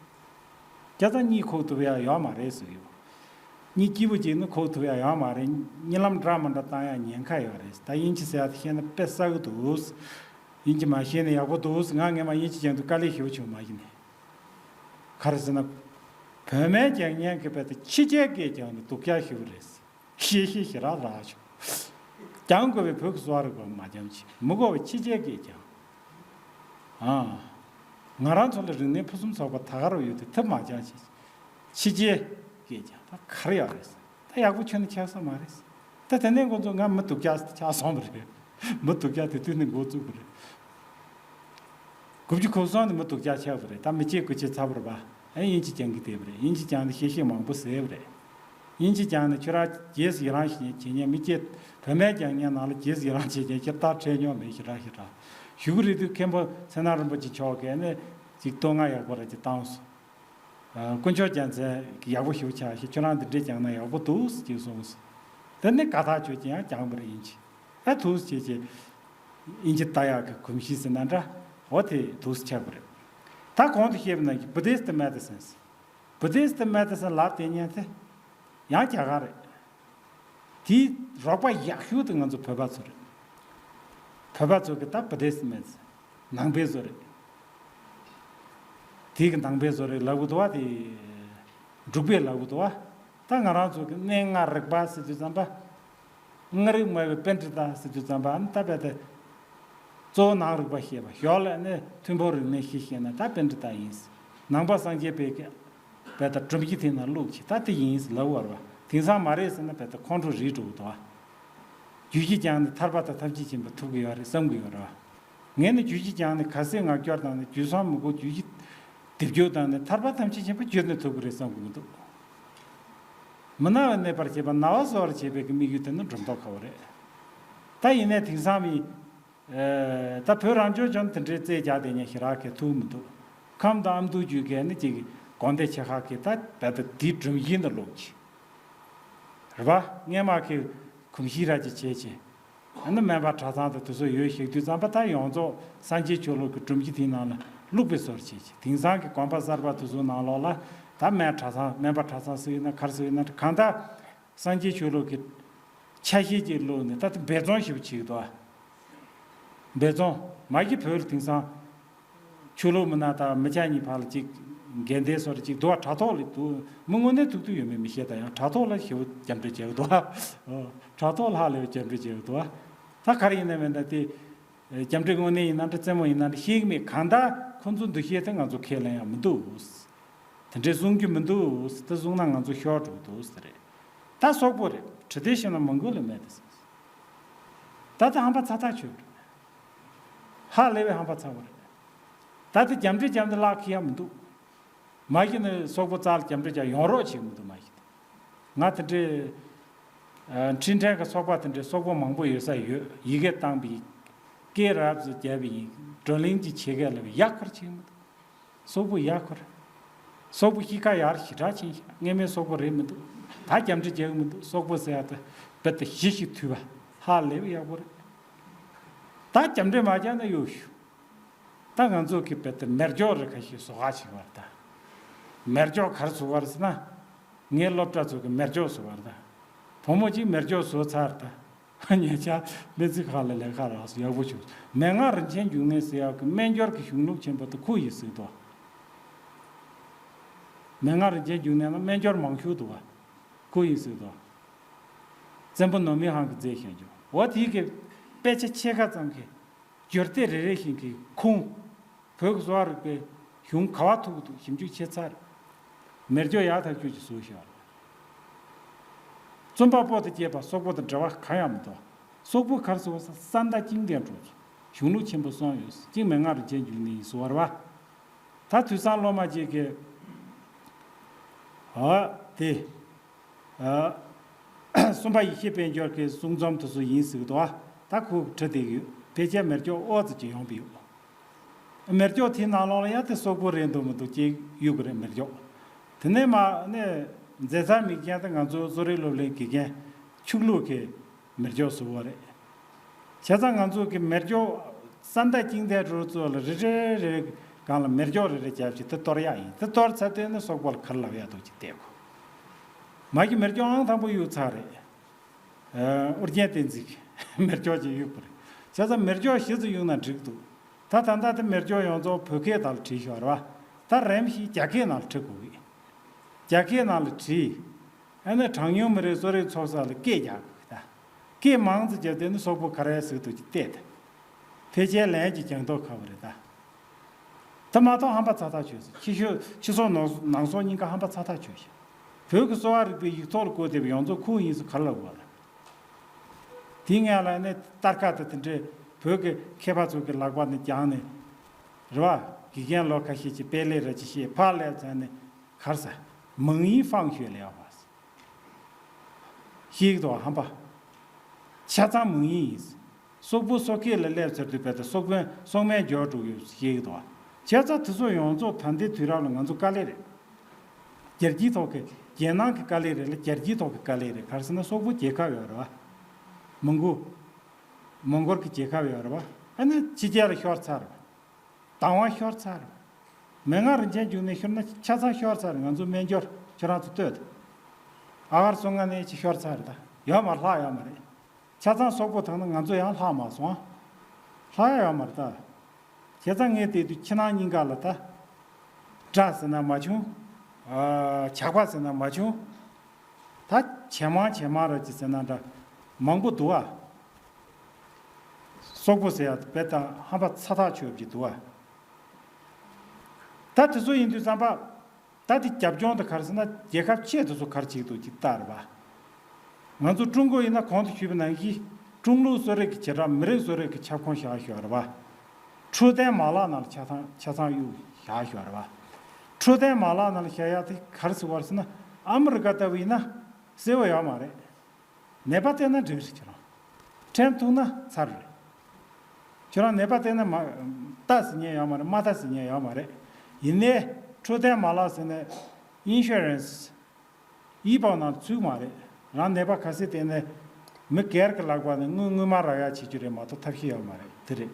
བྱས་ཙང་གཉིད་ཁུག་ཐུབ་ཡ་ཡོད་མ་རེད་ཟེར་གི་ཡོད། གཉིད་སྐྱིད་པོ་ཅིག་ནི་ཁུག་ཐུབ་ཡ་ཡོད་མ་རེད། གཉིད་ལམ་འདྲ་མི་འདྲ་བཏང་ཡ་ཉེན་ཁ་ཡོད་རེད། ད་དབྱིན་ཇི་ཟེར་ཡ་དེ་ཤེས་ན་དཔེ་གསལ་གི་འདུག་དབྱིན་ཇི་མ་ཤེས་ན་ཡག་པོ་འདུག་ང་སྔས་མ་དབྱིན་ཇི་སྦྱང་དུས་དཀའ་ལས་ཞེ་པོ་བྱུང་། མ་གཞི་ནས། ག་རེ་ཟེར་ན། བོད་སྨན་རྒྱག་མཁན་གྱི་བོད་དུ་ཕྱི་རྒྱལ་སྐད་ཀྱང་ནི་སྡུག་ཅག་ཞུ་རེད། ཤེས་ཤེས་ཞེ་དྲག་རག་བྱུང་། སྦྱང་དགོས་པའི་བོད་ཀྱི་གསོ་བ་རིག་པ་མ་སྦྱང་ཅིག་མི་དགོས་པའི་ཕྱི་རྒྱལ་སྐད་ཀྱང་། ཨ། ང་རང་ཚོ་ལ་རིག་གནས་ཕུན་སུམ་ཚོགས་པ་ད་ག་རུ་ཡོད་དེ་ཐབས་མ་སྦྱང་ཞིག་ཕྱི་རྒྱལ་སྐད་ཀྱང་ད་ག་རེ་ཡོད་རེད། ད་ཡག་པོ་ཁྱོན་ནས་ཆགས་ས་མ་རེད། ད་དེ་ནས་ཁོང་ཚོ་ང་མི་སྡུག་ཅག་ཆགས་སོང་བ་རེད། མི་སྡུག་ཅག་དེ་དུས་ནས་འགོ་བཙུགས་པ་རེད། དགུ་བཅུ་གོ་གསུམ་ནས་མི་སྡུག་ཅག་ཆགས་པ་རེད། ད་མི་སྐྱེས་དགུ་བྱེད་ཚར་བ་རེད་པ། ཨ་དབྱིན་ཇི་སྦྱང་གི་བསྡད་པ་རེད། དབྱིན་ཇི་སྦྱངས་ནས་ཤེས་ཤེས་མང་པོ་ཟད་པ་རེད། དབྱིན་ཇི་སྦྱངས་ནས་ཁྱོད་རང་རྗེས་སུ་ཡི་རང་བྱེད་ཉན་མི་སྐྱེས་བོད་སྨན་སྦྱང་ཉན་ནང་ལ་རྗེས་སུ་ཡི་རང་བྱེད་ཉན་ཁྱེད་ལྟར་ཁྲེལ་མྱོང་མེད་ཞེ་དྲག་ཞེ་དྲག་ཞུ་གི་རེད། དུས་མཁན་པོ་ཚེ་ན་རིན་པོ་ཆེ་མཆོག་གིས་ནི་ཅིག་བསྟོད་བསྔགས་ཡག་པོ་ར་ཅིག་བཏང་སོང་། དཀོན་མཆོག་རྒྱལ་མཚན་ཡག་པོ་ཞིག་ཆགས་ཤིག་ཁྱོད་རང་འདི་འདྲས་སྦྱངས་ན་ཡག་པོ་འདུག་ཅེས་གསུངས་སོང་། དེ་ནི་དགའ་ཐག་ཆོད་ཀྱི་ཡང་སྦྱངས་པ་རེད། དབྱིན་ཇི་ཨ་ཐུགས་ཆེ་ཆེ་དབྱིན་ཇི་ལྟ་ཡག་གི་གོམས་གཤིས་ཟེར་ན་འདྲ་འོ་དེ་ཐུགས་ཆགས་པ་རེད། ད་གོང་དུ་བཤད་པ་ནང་བཞིན་བུ་དིསྟ་མེ་ཌི་སིན། བུ་དིསྟ་མེ་ཌི་སིན་ལབ་དེ་ཉན་ཚེ་ཡང་རྒྱ་གར་རེད། དེའི་རོགས་པ་ཡག་ཤོས་དེ་ང་ཚོ་བོད་པ་ཚོ་རེད། བོད་པ་ཚོ་གི་ད་བུ་དིསྟ་མེད་ཚེ་ནང་པའི་བཟོ་རེད། དེའི་གི་ནང་པའི་བཟོ་རེད་ལབ་གི་འདུག་བ། དེ་འབྲུག་པས་ལབ་གི་འདུག་བ། ད་ང་རང་ཚོ་གི་གནས་ལྔ་རིག་པ་ཟེར་དུས་ཙམ་པ། ལྔ་རིག་སྨྲ་བའི་པཎྜི་ཏ་ཟེར་དུས་ཙམ་པ་ཨ་ནི་ད་བས་ཏེ། གཙོ་བོ་ནང་རིག་པ་ཤེས་པ་ཞོར་ལ་ནི་ཐིམ་ཕུག་རིག་གནས་ཤེས་ཤེས་ན་ད་པཎྜི་ཏ་ཡིན། ནང་པ་སངས་རྒྱས་པའི་གི་བས་ད་སྒྲོམ་གཞི་དེ་ན་བླུགས་ཀྱི་ད་དེ་ཡིན་ལབ་བར་བ། དེང་སང་མ་རེད་ཟེར་ན་བས་ད་ཁོང་ཁྲོ་རིག་འགྲོ་གི་འདུག་བ། རྒྱུད་བཞི་སྦྱངས་ནས་ཐར་པ་དང་ཐམས་ཅད་མཁྱེན་པ་ཐོབ་གི་ཡོད་རེད་བསམ་གི་ཡོད་རེད་བ། ངས་ནི་རྒྱུད་བཞི་སྦྱངས་ནས་ཁ་ཟས་ངག་སྐྱོར་དང་ནི་རྒྱུད་གསུམ་མི་དགོས་རྒྱུད་བཞི་སྡེབ་སྦྱོར་དང་ནི་ཐར་པ་ཐམས་ཅད་མཁྱེན་པ་ཁྱོན་ནས་ཐོབ་གི་རེད་བསམ་གི་མི་འདུག་མི་ན་བ་གནས་པར་བྱེད་པ་ན་བ་གསོ་བར་བྱེད་པའི་གི་དམིགས་ཡུལ་དེ་ནི་སྒྲོ་འདོགས་ཁ་བོ་རེད། ད་ཡིན་ནའི་དེང་སང་མི། ད་བོད་རང་སྐྱོང་ལྗོངས་དེ་འདྲའི་རྩེད་རྒྱག་དེ་ཉན་ཞེ་དྲག་གི་ཐུག་མི་འདུག་ཁམས་དང་ཨ་མདོ་རྒྱུད་ཀྱི་ནི་ཅིག་དགོན་སྡེ་ཆེ་ཁག་གི་ད་བས་ད་དེའི་སྒྲོམ་གཞི་ནི་ལོག་གི་རེད་པ། སྔས་མ་གི་གོམས་གཤིས་ར་ཅིག་བྱས་ཀྱི། ཨ་ནི་སྨན་པ་གྲྭ་ཚང་དང་དེ་ཚོ་ཡོད་ཞིག་དུས་ཙམ་པ་ད་ཡོངས་རྫོགས་སངས་རྒྱས་ཆོས་ལུགས་ཀྱི་སྒྲོམ་གཞི་དེའི་ནང་ལ་བླུགས་པའི་བཟོ་འདྲ་བྱས་ཀྱི། དེང་སང་གི་དགོན་པ་གསར་པ་དེ་ཚོའི་ནང་ལོགས་ལ་ད་སྨན་གྲྭ་ཚང་སྨན་པ་གྲྭ་ཚང་ཟེར་ཡིན་ན་ག་རེ་ཟེར་ཡིན་ན་གང་ལྟར་སངས་རྒྱས་ཆོས་ལུགས་ཀྱི་ཆ་ཤས་ཅིག་བླུགས་ནས་ད་ལྟ་འབད་བརྩོན་ཞེ་པོ་བྱེད་ཀྱི་འདུག་འབད་བརྩོན་མ་གི་བོད་ལ་དེང་སང་ཆོས་ལུགས་མི་སྣ་དང་མི་སྐྱ་གཉིས་བར་ལ་ཅིག་འགལ་ཟླའི་བཟོ་འདྲ་ཅིག་འདུག་བ། དྲ་ཐོག་ལ་འདུག་མི་དངོས་གནས་ཐུག་ཐུག་ཡོད་མེད་མི་ཤེས། ད་ཡང་དྲ་ཐོག་ལ་ཞེ་པོ་རྒྱབ་འགྲེལ་བྱེད་ཀྱི་འདུག་བ། དྲ་ཐོག་ལ་ཧ་ལས་པའི་རྒྱབ་འགྲེལ་བྱེད་ཀྱི་འདུག་བ། ད་ག་རེ་ཡིན་ན་མིན་ན་དེ། རྒྱབ་འགྲེལ་དངོས་གནས་ཡིན་ན་འདྲ་རྩེད་མོ་ཡིན་ན་འདྲ་ཤེས་ཀྱི་མེད། གང་ལྟར་ཁོང་ཚོའི་འདུ་ཤེས་དེ་ང་ཚོ་ཁས་ལེན་ཡང་མི་འདུག་དེ་འདྲའི་གསུང་རྒྱུ་མི་འདུག་དེ་གསུང་ན་ང་ཚོ་ཤོར་འགྲོ་གི་འདུག་ཟེར་རེད། ད་སོག་པོ་རེད། དྲི་དེ་ཤེས་ན་མང་པོ་ལས་མེད་དེ་ཟེར། ད་ལྟ་ཧམ་པ་ཚ་ཐག་ཆོད་རེད། ཧ་ལས་པའི་ཧམ་པ་ཚ་བོ་རེད། ད་ལྟ་རྒྱབ་འགྲེལ་རྒྱབ་འདི་ལག་ཁི་ཡ་མི་འདུག་མ་གཞི་ནས་སོག་པོ་རྩ་ལ་རྒྱབ་འགྲེལ་རྒྱག་ཡོང་རོགས་བྱེད་མི་འདུག་མ་གཞི་ནས། ང་དེ་འདྲའི། ཨ། འཕྲིན་ཕྲན་གྱི་ཚོགས་པ་དེ་འདྲའི་སོག་པོ་མང་པོ་ཡོད་ས་ཡོད། ཡི་གེ་བཏང་བའི་སྐད་རབ་ཙམ་བརྒྱབ་པ་ཡིན། བགྲོ་གླེང་གི་ཆེད་སྐད་ལ་ཡག་པར་བྱེད་མི་འདུག་སོག་པོ་ཡག་པར། སོག་པོ་གཤིས་ཀ་ཡར་ཞེ་དྲག་ཕྱིན་ཤག་སྔོན་མའི་སོག་པོ་རེད་མི་འདུག་ད་རྒྱབ་འགྲེལ་རྒྱག་གི་མི་འདུག་སོག་པོ་ཟེར་ཡག་དེ་རྦད་དེ་གཞི་ཞིག་མཐུད་པ་ཧ་ལས་པའི་ཡག་པོ་རེད། ད་རྒྱབ་འགྲེལ་མ་རྒྱག་ན་གཡོག་ཞུ། ད་ང་ཚོ་གི་བོད་དུ་མེ་སྒྱོགས་རེ་ཁ་ཤས་བཟོ་ག་བྱེད་པར་ད། མེ་སྒྱོགས་ག་རེ་བཟོ་བར་ཟེར་ན། ངའི་སློབ་གྲྭ་ཚོ་གི་མེ་སྒྱོགས་བཟོ་བར་ད། བུ་མོ་གཅིག་མེ་སྒྱོགས་བཟོ་ཚར་ད། ཉེ་ཆར་སྨན་རྩིས་ཁང་ལ་ལས་ཀ་རག་སོང་། ཡག་པོ་བྱུང་། མན་ངག་རིན་ཆེན་འབྱུང་གནས་ཟེར་ཡག་གི་སྨན་སྦྱོར་གྱི་གཞུང་ལུགས་ཆེན་པོ་དེ་ཁོ་ཡིས་གཟིགས་འདུག་མན་ངག་རིན་ཆེན་འབྱུང་གནས་ལ་སྨན་སྦྱོར་མང་ཤོས་འདུག་བ། ཁོ་ཡིས་གཟིགས་འདུག་བཙན་པོ་ནོར་མི་ཧང་གིས་མཛད་བཞག་འཇོག་འོ་དེའི་གི་དཔེ་ཆ་ཕྱེད་ཀ་ཙམ་གྱི། སྦྱོར་སྡེ་རེ་རེ་བཞིན་གྱི་ཁུངས། བོད་ཀྱི་གསོ་བ་རིག་པའི་གཞུང་ག་བ་ཐུག་གི་འདུག་ཞིབ་འཇུག་བྱས་ཚར། མེ་སྒྱོགས་ཡག་ཐག་ཆོད་ཀྱི་བཟོས་བཞག་རྩོམ་པ་པོ་དང་བཅས་པ་སོག་པོ་དང་འབྲེལ་བ་གང་ཡང་མི་འདུག་སོག་པོ་ག་རེ་ཟེར་བ་ས་ས་མཐའ་བཅིངས་ཏེ་འགྲོ་ཚུལ་གཞུང་ལུགས་ཆེན་པོ་གསུམ་ཡོད། གཅིག་མན་ངག་རིན་ཆེན་འབྱུང་གནས་ཡིན་ཟེར་བ་རེད་བ། ད་དུས་སང་སློབ་མ་གཅིག་གིས། ཨ། དེ། ཨ། གསུམ་པ་ཡེ་ཤེས་དཔལ་འབྱོར་གྱི་གསུང་རྩོམ་དེ་ཚོ་ཡིན་ཟེར་གི་འདུག་ཨ། ད་ཁོས་བྲིས་བསྡད་ཡོད། ཕལ་ཆེར་མེ་སྒྱོགས་ཨོ་ཙི་ཅིག་ཡོང་གི་ཡོད། མེ་སྒྱོགས་དེའི་ནང་ལོགས་ལ་ཡང་དེ་སོག་པོ་རེད་འདུག་མི་འདུག་ཅིག་གཡུག་གི་རེད་མེ་སྒྱོགས། དེ་ནས་མ་ནས་མཛད་མཛའ་མིག་རྒྱན་དེ་ང་ཚོ་གསོ་རིག་སློབ་གླིང་དགེ་རྒན་ཕྱུག་ལུགས་ཀྱིས་མེ་སྒྱོགས་བཟོས་པ་རེད། བྱས་ཙང་ང་ཚོ་གི་མེ་སྒྱོགས་ས་མཐའ་བཅིངས་ཏེ་འགྲོ་ཚུལ་ལ་རེ་རེ་རེ་སྒང་ལ་མེ་སྒྱོགས་རེ་རེ་བརྒྱབ་ཅིག་དེ་གཏོར་ཡག་ཡིན། དེ་གཏོར་ཚར་དུས་ནི་སོག་པོ་ལ་ག་རེ་ལབ་ཡག་འདུག་ཅིག་བལྟས་གོ། མ་གི་མེ་སྒྱོགས་ཨང་དང་པོ་གཡུག་ཚར་རེད། ཨོ་རྒྱན་བསྟན་འཛིན་གྱིས་མེ་སྒྱོགས་ཅིག་གཡུག་པ་རེད། བྱས་ཙང་མེ་སྒྱོགས་གཞི་ཙམ་གཡུག་ན་འགྲིག་འདུག་ད་ད་ལྟ་དེ་མེ་སྒྱོགས་ཡོངས་རྫོགས་བོད་སྐད་དག་ལ་བྲིས་ཤག་རེད་བ། ད་རིམ་བཞིན་རྒྱ་སྐད་ནང་ལ་བྲི་དགོས་ཀྱི། རྒྱ་སྐད་ནང་ལ་བྲིས། ཨ་ནི་གྲངས་ཉུང་མི་རིགས་གསོ་རིག་ཚོགས་ས་ལ་སྐད་རྒྱག་དགོས་ད། སྐད་མང་ཙམ་རྒྱབ་དེ་ནི་སོག་པོ་ག་རེ་ཟེར་འདུག་ཅིག་བལྟས་ད། ཕལ་ཆེར་ལན་ཅིག་རྒྱག་མདོག་ཁ་པོ་རེད་ད། ད་མ་གཏོགས་ཧམ་པ་ཚ་ཐག་ཆོད་ཟེར། ཕྱི་ཤོག་ཕྱི་སོག་ནང་ནང་སོག་གཉིས་ཀ་ཧམ་པ་ཚ་ཐག་ཆོད་ཤག་བོད་ཀྱི་གསོ་བ་རིག་པའི་ཡིག་ཐོག་ལ་བཀོད་བསྡད་པའི་ཡོངས་རྫོགས་ཁུངས་ཡིན་ཟེར་ག་རེ་ལབ་དགོས་རེད། དེའི་སྔོན་ལ་ནི་སྟར་ཁ་དང་དེ་འདྲའི་བོད་ཀྱི་མཁས་པ་ཚོ་གི་ལག་པ་ནས་བརྒྱངས་ནས། རེད་བ། དགེ་རྒན་ལོ་ཁ་ཤས་ཀྱིས་དཔེ་ལེགས་རེ་ཅིག་བཤད། ཕར་སླེབས་ཚར་ནས་ག་རེ་ཟེར། མང་ཡིན་ཧྥང་ཞོས་ལེའོ་བ། ཤེས་ཀྱི་འདུག་བ། ཧམ་པ། ཆ་ཚང་མང་ཡིན་ཡིན། སོག་པོ་སོག་སྐད་ལ་སླེབས་ཚར་དུས་བལ་དང་སོག་པོའི་སོག་མའི་འགྱུར་འགྲོ་ཡོད་ཤེས་ཀྱི་འདུག་བ། བྱས་ཙང་དེ་ཚོ་ཡོངས་རྫོགས་ད་ལྟའི་དུས་རབས་ལ་ང་ཚོ་དཀའ་ལས་རེད། རྒྱལ་སྤྱིའི་ཐོག་གི་རྒྱལ་ནང་གི་དཀའ་ལས་རེད་ལ་རྒྱལ་སྤྱིའི་ཐོག་གི་དཀའ་ལས་རེད། ག་རེ་ཟེར་ན་སོག་པོ་རྒྱལ་ཁབ་ཡོད་རེད་བ། མོང་གོ་མོང་གོལ་གྱི་རྒྱལ་ཁབ་ཡོད་རེད་བ། ཨ་ནི་ཕྱི་རྒྱལ་ལ་ཤོར་ཚར་རེད་བ། དང་བ་ཤོར་ཚར་རེད་བ། མན་ངག་རིན་ཆེན་འབྱུང་གནས་ཤོར་ན་ཆ་ཚང་ཤོར་ཚར་རེད། ང་ཚོ་སྨན་སྦྱོར་ཁྱོད་རང་ཚོ་ལྟོས་ད། ཨ་གར་སོང་ང་ནས་ཅི་ཤོར་ཚར་རེད་ད། ཡོད་མ་ལྷག་ཡོད་མ་རེད། ཆ་ཚང་སོག་པོ་བཏང་ན་ང་ཚོ་ཡང་ལྷག་མ་སོང་། ལྷག་ཡ་ཡོད་མ་རེད་ད། བྱས་ཙང་ངས་བལྟས་དུས་ཕྱི་ནང་གཉིས་ཀ་ལ་ད། དགྲ་ཟེར་ན་མ་བྱུང་། ཨ། ཇག་པ་ཟེར་ན་མ་བྱུང་། ད་ཇེ་མང་ཇེ་མང་ར་ཅིག་ཟེར་ན་འདྲ། མང་པོ་འདུག་ཨ། སོག་པོ་ཟེར་ཡ་དེ་དཔེ་ད་ཧམ་པ་ཚ་ཐག་ཆོད་ཅིག་འདུག་ཨ། ད་དེ་ཚོ་ཡིན་དུས་ཙམ་པ། ད་དེ་རྒྱབ་ལྗོངས་དེ་ག་རེ་ཟེར་ན་རྒྱལ་ཁབ་ཆེ་དེ་ཚོ་ག་རེ་བྱེད་ཀྱི་འདུག་ཅིག་ལྟ་རེད་པ། ང་ཚོ་ཀྲུང་གོ་ཡིན་ན་གོང་དུ་ཞུས་པ་ནང་བཞིན་ཀྲུང་ལུགས་གསོ་རིག་གི་བྱེ་བྲག་མི་རིགས་གསོ་རིག་གི་ཁྱབ་ཁོངས་བཞག་ཡོད་རེད་པ། འཕྲོད་བསྟེན་མ་ལག་ནང་ལ་ཆ་ཚང་ཆ་ཚང་གཡུག་བཞག་ཡོད་རེད་པ། འཕྲོད་བསྟེན་མ་ལག་ནང་ལ་བཞག་ཡ་དེ་ག་རེ་ཟེར་བ་རེད་ཟེར་ན་ཨ་མི་རི་ཀ་ལྟ་བུ་ཡིན་ན་གསལ་བོ་ཡོད་མ་རེད། ནད་པ་བསྟེན་ན་འགྲིག་རེད་ཁྱོད་རང་། ཁྲིམས་ཐུག་ན་ཚར་རེད། ཁྱོད་རང་ནད་པ་བསྟེན་ན་མ། ལྟ་ཟེར་མཁན་ཡོད་མ་རེད། མ་ལྟ་ཟེར་མཁན་ཡོད་མ་རེད། ཡིན་ནའི་འཕྲོད་བསྟེན་མ་ལག་ཟེར་ནས་ཨིན་ཤུ་རན་སི་ཡི་པའོ་ནང་ཚུད་མ་རེད། རང་ནད་པ་ག་ཚད་བསྟེན་ནས་མི་སྒེར་གྱི་ལག་པ་ནས་དངུལ་དངུལ་སྨར་རག་ཡ་བྱེད་རྒྱུ་རེད་མ་གཏོགས་ཐབས་ཤེས་ཡོད་མ་རེད། དེ་རེད།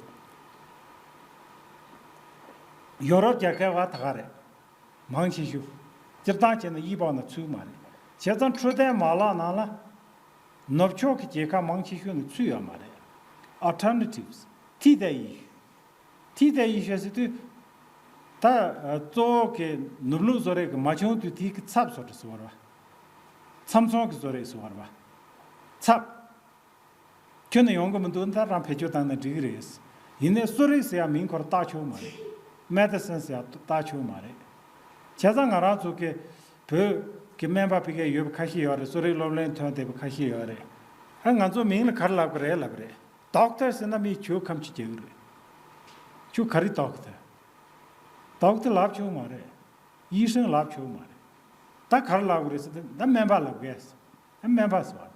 ཡོ་རོབ་རྒྱལ་ཁབ་བ་ད་ག་རེད། མང་ཆེ་ཤོས། སྤྱིར་བཏང་བྱས་ན་ཡི་པའོ་ནང་ཚུད་མ་རེད། བྱས་ཙང་འཕྲོད་བསྟེན་མ་ལག་ནང་ལ། ནུབ་ཕྱོགས་ཀྱི་རྒྱལ་ཁབ་མང་ཆེ་ཤོས་ནི་ཚུད་ཡོད་མ་རེད། Alternatives།替代医学།替代医学ཟེར་དུས། ད་གཙོ་བོ་གི་ནུབ་ལུགས་བཟོ་རིག་གི་མ་བྱུང་དུས་དེའི་གི་ཚབ་བཟོ་འདྲ་ཟེར་བ་རེད་བ། ཚབ་མཚོན་གྱི་བཟོ་རིག་ཟེར་བ་རེད་བ། ཚབ། ཁྱོན་ནས་ཡོང་གི་མི་འདུག་ད་རང་བེད་སྤྱོད་བཏང་ན་འགྲིག་གི་རེད། ཡིན་ནའི་གསོ་རིག་ཟེར་ཡ་མིང་ཁོ་རང་བཏགས་ཆོག་མ་རེད། Medicine ཟེར་ཡ་བཏགས་ཆོག་མ་རེད། བྱས་ཙང་ང་རང་ཚོ་གི་བོད་ཀྱི་སྨན་པ་ཕ་གིར་ཡོད་པ་ཁ་ཤས་ཡོད་རེད། གསོ་རིག་སློབ་གླིང་ཐོན་བསྡད་པ་ཁ་ཤས་ཡོད་རེད། ཨ་ང་ཚོ་མིང་ལ་ག་རེ་ལབ་གི་རེད་ལབ་རེད། Doctor ཟེར་ན་མིས་ཁྱོད་ཁམས་ཆུ་རྒྱག་གི་རེད། ཁྱོད་ག་རེ་Doctor། Doctor ལབ་ཆོག་མ་རེད།医生ལབ་ཆོག་མ་རེད། ད་ག་རེ་ལབ་གི་རེད་ཟེར་ཏེ་ད་སྨན་པ་ལབ་གས། སྨན་པ་ཟེར་བ་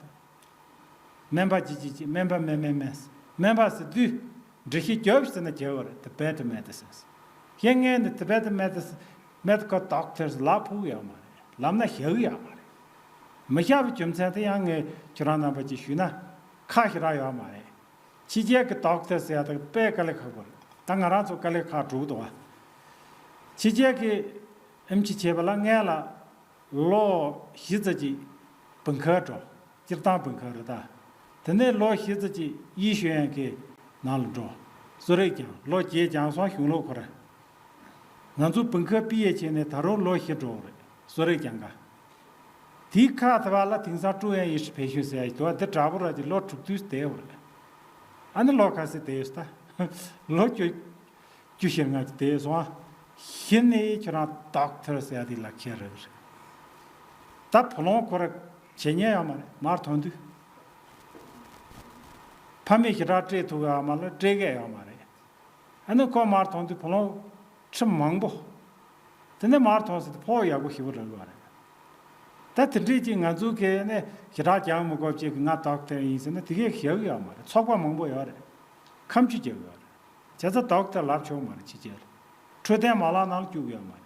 དང་། སྨན་པ་ཅི་ཅི་ཅི། སྨན་པ་སྨན་སྨན་སྨན། སྨན་པ་ཟེར་དུས། འགྲེལ་བཤད་རྒྱབ་ཟེར་ན་རྒྱབ་པ་རེད། Tibetan medicine། ཡང་ངས་ནི་Tibetan medicine། Medical doctors ལབ་ཕོད་ཡོད་མ་རེད། ལབ་ན་བཞག་ཡོད་མ་རེད། མི་བཞག་པའི་རྒྱུ་མཚན་དེ་ཡང་ངས་ཁྱེད་རང་རྣམ་པ་ཅིག་ཞུས་ན། ཁག་ཞེ་དྲག་ཡོད་མ་རེད། ཕྱི་རྒྱལ་གྱི་Doctor ཟེར་ཡ་དེ་དཔེ་དཀའ་ལས་ཁག་པོ་རེད། ད་ང་རང་ཚོ་དཀའ་ལས་ཁག་འགྲོ་གི་འདུག་བ། ཕྱི་རྒྱལ་གྱི་ཨེམ་ཆི་བྱས་པ་ལ་སྔོན་ལ་ལོ་བཞི་ཙམ་ཅིག་本科འགྲོ། སྤྱིར་བཏང་本科རེད་ད། དེ་ནས་ལོ་བཞི་ཙམ་ཅིག医学院གི་ནང་ལ་འགྲོ། གསོ་རིག་སྦྱངས། ལོ་བརྒྱད་སྦྱངས་སོང་། གཞུང་ལུགས་ཁོ་ར། ང་ཚོ本科毕业བྱས་ནས་ད་རུང་ལོ་བཞི་འགྲོ་གི་རེད། གསོ་རིག་སྦྱང་ག་དེའི་ཁག་དེ་བ་ལ་དེང་སང་住院医师培训ཟེར་ཡ་ཞིག་འདུག་བ། འདི་འདྲ་པོ་ར་ཅིག་ལོ་དྲུག་དུས་བསྡད་ཡོད་རེད། ཨ་ནི་ལོ་ག་ཚོད་བསྡད་ཡོད་ད། ལོ་བཅུ། བཅུ་ཞེ་ལྔ་ཅིག་བསྡད་སོང་ཨ། གཞི་ནས་ཁྱོད་རང་Doctor ཟེར་ཡ་དེ་ལ་ཁྱེར་རེད། ད་བུ་ལོན་ཁོ་ར་བྱེད་ཉན་ཡོད་མ་རེད། མར་ཐོན་དུས། ཕ་མས་ཞེ་དྲག་སྤྲད་ཐུབ་ཡོད་མ་རེད། སྤྲད་མཁན་ཡོད་མ་རེད། ཨ་ནི་ཁོ་མར་ཐོན་དུས་བུ་ལོན་ཁྲི་མང་པོ། དེ་ནས་མར་ཐོན་ཟེར་དུས་ཕོགས་ཡག་པོ་ཞེ་པོ་རག་གི་རེད། ད་དེ་འདྲས་ཅིག་ང་ཚོ་གིས་ནི་ཞེ་དྲག་སྦྱང་མི་དགོས་ཅིག་གི་ང་Doctor ཡིན་ཟེར་ན་དེ་གས་ཞེ་གི་ཡོད་མ་རེད། ཚོགས་པ་མང་པོ་ཡོད་རེད། ཁ་མཆུ་རྒྱག་གི་ཡོད་རེད། བྱས་ཙང་Doctor ལབ་ཆོག་མ་རེད། ཕྱི་རྒྱལ་ལ་འཕྲོད་བསྟེན་མ་ལག་ནང་ལ་བཅུག་གི་ཡོད་མ་རེད།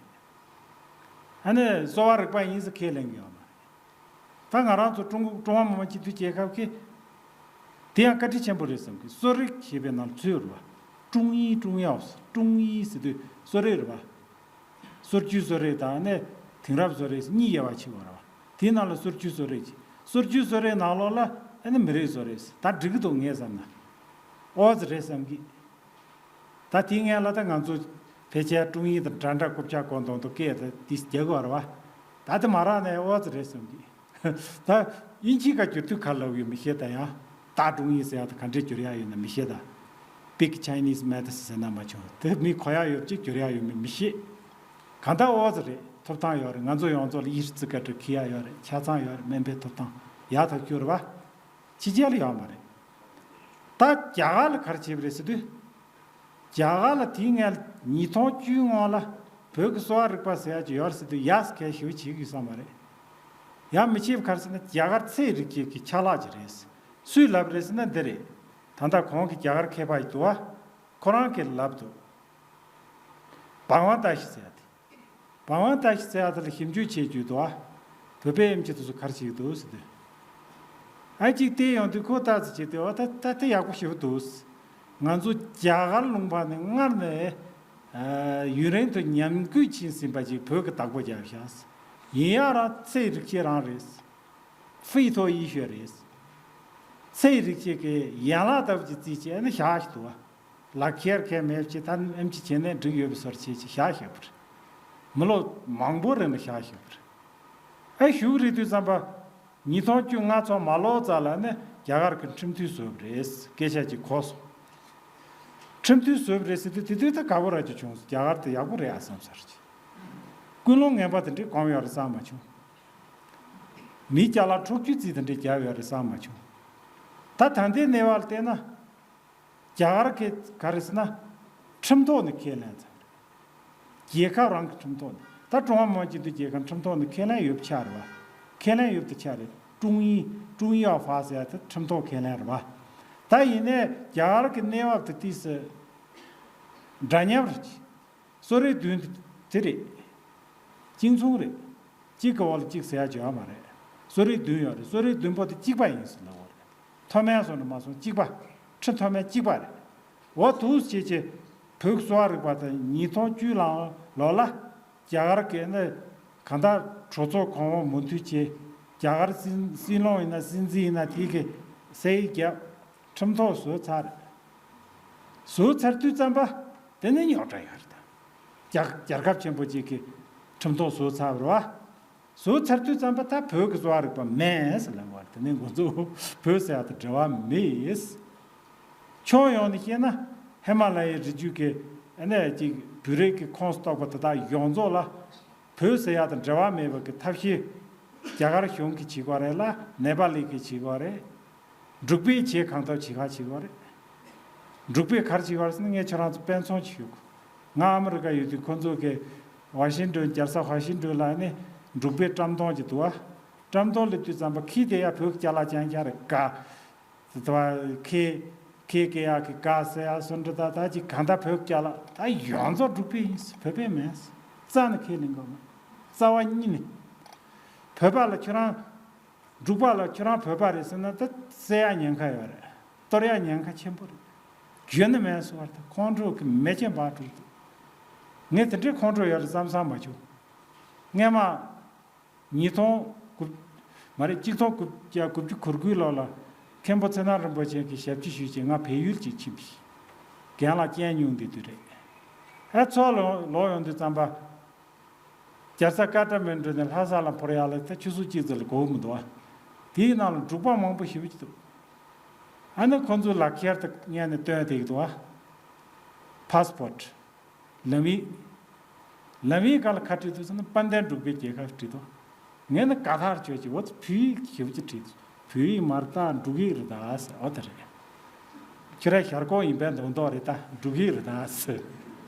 ཨ་ནི་གསོ་བ་རིག་པ་ཡིན་ཟེར་ཁས་ལེན་གི་ཡོད་མ་རེད། ད་ང་རང་ཚོ་ཀྲུང་གོ་ཀྲུང་ཧྭ་མི་དམངས་སྤྱི་མཐུན་རྒྱལ་ཁབ་ཀྱི་དེ་ཡང་བཀའ་དྲིན་ཆེན་པོ་རེད་བསམ་གི། གསོ་རིག་ཞེས་པའི་ནང་ཚུད་ཡོད་རེད་བ། ཀྲུང་ཨི་ཀྲུང་ཡའོ་ཀྲུང་ཨི་ཟེར་དུས་གསོ་རིག་རེད་བ། སོར་བཅུའི་གསོ་རིག་དང་ནི་དེང་རབས་གསོ་རིག་གཉིས་དབྱེ་བ་ཕྱེ་བ་རེད་བ། དེའི་ནང་ལ་སོར་བཅུའི་གསོ་རིག་ཅིག་སོར་བཅུའི་གསོ་རིག་ནང་ལོགས་ལ་ཨ་ནི་མི་རིགས་གསོ་རིག་ད་འགྲིག་གི་འདུག་ངས་བསམ་ན། ཨོ་ཙི་རེད་བསམ་གི། ད་དེའི་སྔོན་ལ་ད་ང་ཚོ་ཕལ་ཆེར་ཀྲུང་ཨིན་དང་འདྲ་འདྲ་རྐུབ་ཀྱག་གོ་མདོག་མདོག་སྐད་དེ་དེ་རྒྱག་གི་ཡོད་རེད་བ། ད་དེ་མ་རག་ནས་ཨོ་ཙི་རེད་བསམ་གི། ད་དབྱིན་ཇིའི་ཁ་བསྒྱུར་དུས་ག་ལབ་ཡོད་མི་ཤེས། ད་ཡང་ད་ཀྲུང་ཡིན་ཟེར་ཡག་ད་ག་འདྲས་བསྒྱུར་ཡག་ཡོད་ན་མི་ཤེས། ད་Big Chinese Medicine ཟེར་ན་མ་བྱུང་། དེ་མི་གོ་ཡག་ཡོད་ཅིག་བསྒྱུར་ཡག་ཡོད་མེད་མི་ཤེས། གང་ལྟར་ཨོ་ཙི་རེད། ཐོབ་ཐང་ཡོད་རེད། ང་ཚོ་ཡོངས་རྫོགས་ལ་ཨི་ཧྲི་ཙི་ཀ་ཏྲི་ཁི་ཡག་ཡོད་རེད། ཆ་ཚང་ཡོད་རེད། སྨན་པའི་ཐོབ་ཐང་ཡག་ཐག་ཆོད་རེད་བ། ཕྱི་རྒྱལ་ལ་ཡོད་མ་རེད། ད་རྒྱ་གར་ལ་ག་རེ་བྱས་པ་རེད་ཟེར་དུས། རྒྱ་གར་ལ་དེའི་སྔོན་ཉིས་སྟོང་བཅུའི་སྔོན་ལ་བོད་ཀྱི་གསོ་བ་རིག་པ་ཟེར་ཡག་ཅིག་ཡོད་རེད་ཟེར་དུས་ཡ་སི་གལ་ཞེ་པོ་བྱེད་ཀྱི་བསམ་པ་རེད། ཡ་མི་བྱེད་པ་ག་རེ་ཟེར་ན་རྒྱ་གར་ཚེ་རིག་བྱེད་ཀྱི་ཆ་ལག་ཅིག་རེད། སུས་ལབ་རེད་ཟེར་ན་འདི་རེད། ད་ལྟ་གོང་གི་རྒྱ་གར་མཁས་པ་ཡི་འདུག་བ། ཁོ་རང་གིས་ལབ་འདུག་བང་བང་ཏ་ཤི་ཟེར་ཡག་དེ། བང་བང་ཏ་ཤི་ཟེར་ཡག་དེ་ལ་ཞིབ་འཇུག་བྱེད་རྒྱུ་འདུག་བ། བོད་པའི་ཨེམ་ཆི་དེ་ཚོ་ག་རེ་བྱེད་ཀྱི་འདུག་ཟེར་དུས། ཨ་གཅིག་བལྟས་ཡོང་དུས་ཁོ་ལྟ་ཙི་བྱེད་དུས། ཨོ་ད་ད་དེ་ཡག་པོ་ཞེ་པོ་འདུག་ང་ཚོ་རྒྱ་གར་ལུང་པ་ནས་སྔར་ནས་ཨ་ཡུན་རིང་དུ་ཉམས་རྒུད་ཕྱིན་ཟིན་པ་ཅིག་བོད་ཀྱི་བདག་པོ་རྒྱབ་ཤག་ཡིན་ཡང་རང་ཚེ་རིག་བྱེད་རང་རེད། ཧྥི་ཐོ་ཡི་ཤོད་རེད། ཚེ་རིག་བྱེད་ཀྱི་ཡན་ལག་ལྟ་བུ་ཅིག་རྩིས་བྱས་ནས་བཞག་ཞིག་འདུག་བ། ལག་ཁྱེར་ཁས་མེད་ཅེས་ད་ཨེམ་ཆི་བྱས་ནས་འགྲིག་ཡོད་པའི་བཟོ་འདྲ་བྱས་ཅིག་བཞག་བཞག་པ་རེད། མི་ལོ་མང་པོ་རིང་ལ་བཞག་བཞག་པ་རེད། ཨེ་གཞུག་རེད་དུས་ཙམ་པ། ཉིས་སྟོང་བཅོ་ལྔ་ཚོ་མ་ལོག་ཙ་ལ་ནི་རྒྱ་གར་གྱི་ཁྲིམས་མཐུན་བཟོས་པ་རེད། སྐད་ཆ་ཅིག་གོ་སོང་། ཁྲིམས་མཐུན་བཟོས་པ་རེད་ཟེར་དུས་དེ་དུས་ད་དགའ་པོ་ར་ཅིག་བྱུང་སོང་། རྒྱ་གར་དེ་ཡག་པོ་རེད་ཨ་བསམ་ས་རེད། ཀུན་སློང་ངན་པ་དེ་འདྲའི་གོམས་ཡོད་རེད་བསམ་མ་བྱུང་། མིའི་ཅ་ལག་འཕྲོག་རྒྱུའི་རྩིས་དེ་འདྲའི་བརྒྱབ་ཡོད་རེད་བསམ་མ་བྱུང་། ད་ད་ལྟའི་གནས་བབ་ལ་བལྟས་ན། རྒྱ་གར་གྱི་ག་རེ་ཟེར་ན། ཁྲིམས་ཐོག་ནས་ཁས་ལེན་ཚར། རྒྱལ་ཁབ་རང་གི་ཁྲིམས་ཐོག་ནས། ད་ཀྲུང་ཧྭ་མི་དམངས་སྤྱི་མཐུན་རྒྱལ་ཁབ་ཁྲིམས་ཐོག་ནས་ཁས་ལེན་ཡོད་པ་ཆགས་རེད་བ། ཁས་ལེན་ཡོད་པ་ཆགས་རེད། ཀྲུང་ཡིན་ཀྲུང་ཡོ་ཧྥ་ཟེར་ཡ་དེ་ཁྲིམས་ཐོག་ཁས་ལེན་རེད་བ། ད་ཡིན་ནའི་རྒྱ་གར་གྱི་གནས་བབ་དེ་ཏིས་འདྲ་མཉམ་རེད། གསོ་རིག་བདུན་དེ་རེད། གཅིག་མཚུངས་རེད། གཅིག་གི་འོག་ལ་གཅིག་ཟེར་ཡ་བྱེད་ཡ་མ་རེད། གསོ་རིག་བདུན་ཡོད་རེད། གསོ་རིག་བདུན་པོ་དེ་གཅིག་པ་ཡིན་ཟེར་ལབ་དགོས་རེད། མཐོ་དམན་སོང་ནས་མ་སོང་གཅིག་པ། ཁྲི་མཐོ་དམན་གཅིག་པ་རེད། འོ་འདུག་བྱས་བྱས། བོད་གསོ་བ་རིག་པ་དང་ཉིས་སྟོང་བཅུ་ལ་ལོ་ལ། རྒྱ་གར་གྱི་ནི་གང་ལྟར་གྲོས་ཚོགས་གོང་འོག་མུ་མཐུད་བྱས། རྒྱ་གར་སྲིད་སྲིད་བློན་ཡིན་ན་སྲིད་འཛིན་ཡིན་ན་དེ་གི་སའི་རྒྱབ། ཁྲིམས་ཐོག་བཟོས་ཚར། བཟོས་ཚར་དུས་ཙམ་པ། དེ་ནི་རྙོག་དྲ་ཡོད་རེད་ད། རྒྱ་རྒྱལ་ཁབ་ཆེན་པོ་གཅིག་གི་ཁྲིམས་ཐོག་བཟོས་ཚར་བ་རེད་བ། བཟོས་ཚར་དུས་ཙམ་པ་ད་བོད་ཀྱི་གསོ་བ་རིག་པ་མེད་ཟེར་ལབ་པ་རེད། དེ་ནི་ང་ཚོ་བོད་ཟེར་ཡ་དང་འབྲེལ་བ་མེད། ཕྱོགས་ཡོངས་ནས་བཤད་ན་ཧི་མ་ལ་ཡའི་རི་རྒྱུད་ཀྱི་ཨ་ནི་ཅིག་བོད་རིགས་ཀྱི་ཁོངས་སུ་གཏོགས་པ་དེ་དག་ཡོངས་རྫོགས་ལ། བོད་ཟེར་ཡ་དང་འབྲེལ་བ་མེད་པ་གི་ཐབས་ཤེས་རྒྱ་གར་གཞུང་གིས་བྱེད་ཀྱི་ཡོད་རེད་ལ། ནེ་པ་ལི་གིས་བྱེད་ཀྱི་ཡོད་རེད། འབྲུག་པས་བྱེད་གང་ཐུབ་བྱེད་ག་བྱེད་ཀྱི་ཡོད་རེད། འབྲུག་པས་ག་རེ་བྱེད་ཀྱི་ཡོད་རེད་ཟེར་ན། ངས་ཁྱོད་རང་ཚོ་དཔེ་མཚོན་ཅིག་ཞུ་དགོས། ང་ཨ་མི་རི་ཀ་ཡོད་དུས་ཁོ་ཚོ་གི་ཝ་ཤིང་ཏོན་རྒྱལ་ས་ཝ་ཤིང་ཏོན་ལ་ནི་འབྲུག་པའི་བཀྲམ་སྟོན་ཅིག་འདུག་བ། བཀྲམ་སྟོན་སླེབས་དུས་ཙམ་པ་ཁྱི་དེ་ཡ་བོད་ཀྱི་ཅ་ལག་རྐྱང་རྐྱང་རེད་ག། དེ་ད་ཁེ་ཁེ་ཀེ་ཡ་གི་ག་ཟེར་ཡ་སོ་འདྲ་ད་ད་ཅིག་གང་ལྟར་བོད་ཀྱི་ཅ་ལག་ད་ཡོངས་རྫོགས་འབྲུག་པའི་ཡིན། བོད་པའི་མིན། རྩ་ནས་ཁས་ལེན་གི་མ། རྩ་བ་ཉིད་ནས། བོད་པ་ལ་ཁྱོད་རང་འབྲུག་པ་ལ་ཁྱོད་རང་བོད་པ་རེད་ཟེར་ན་ད་བསད་ཡ་ཉེན་ཁ་ཡོད་རེད། གཏོར་ཡ་ཉེན་ཁ་ཆེན་པོ་རེད། རྒྱུན་ནས་མེད་སོང་བར་ད་ཁོང་ཁྲོ་གི་མེ་ལྕེ་འབར་འགྲོ་གི་འདུག་ངས་དེ་འདྲའི་ཁོང་ཁྲོ་ཡོད་རེད་བསམ་བསམ་མ་བྱུང་། སྔས་མ། ཉིས་སྟོང་དགུ། མ་རེད། གཅིག་སྟོང་དགུ་བརྒྱ་དགུ་བཅུ་གོ་དགུའི་ལོ་ལ་མཁན་པོ་ཚེ་རིང་རིན་པོ་ཆེ་གིས་ཞབས་ཕྱི་ཞུས་བྱས་ང་བལ་ཡུལ་ཅིག་ཕྱིན་པ་ཞིག་རྒན་ལགས་རྐྱེན་སྙུང་བསྡད་དུས་རེད། ཨ་ཚོ་ལོ་ལོག་ཡོང་དུས་ཙམ་པ། རྒྱལ་ས་ཀ་ཏ་མན་གྲུ་ནས་ལྷ་ས་ལ་འཕུར་ཡག་ལ་ད་ཆུ་ཚོད་གཅིག་ཙམ་ལས་འགོར་གི་མི་འདུག་ཨ། དེའི་ནང་ལ་འབྲུག་པ་མང་པོ་ཞེ་པོ་ཅིག་འདུག་ཨ་ནི་ཁོང་ཚོའི་ལག་ཁྱེར་དེ་སྔོན་ནས་བཏོན་བསྡད་ཀྱི་འདུག་ཨ། ཕ་སི་པོར་ཊི། ལམ་ཡིག་ལམ་ཡིག་སྒང་ལ་ག་བྲིས་འདུག་ཟེར་ན། དཔལ་ལྡན་འབྲུག་པའི་རྒྱལ་ཁབ་བྲིས་འདུག་ངས་ནི་དགའ་ཐག་ཆོད་ཀྱི། འོ་ཙི་བོད་ཡིག་ཞེ་པོ་ཅིག་བྲིས་འདུག་བོད་ཡིག་མ་རེད་ད། འབྲུག་ཡིག་རེད་ད་ཟེར། འོ་དེ་རེད། ཁྱོད་རང་ཞར་ཁོག་ཡིན་པའི་མདོག་མདོག་རེད་ད། འབྲུག་ཡིག་རེད་ད་ཟེར།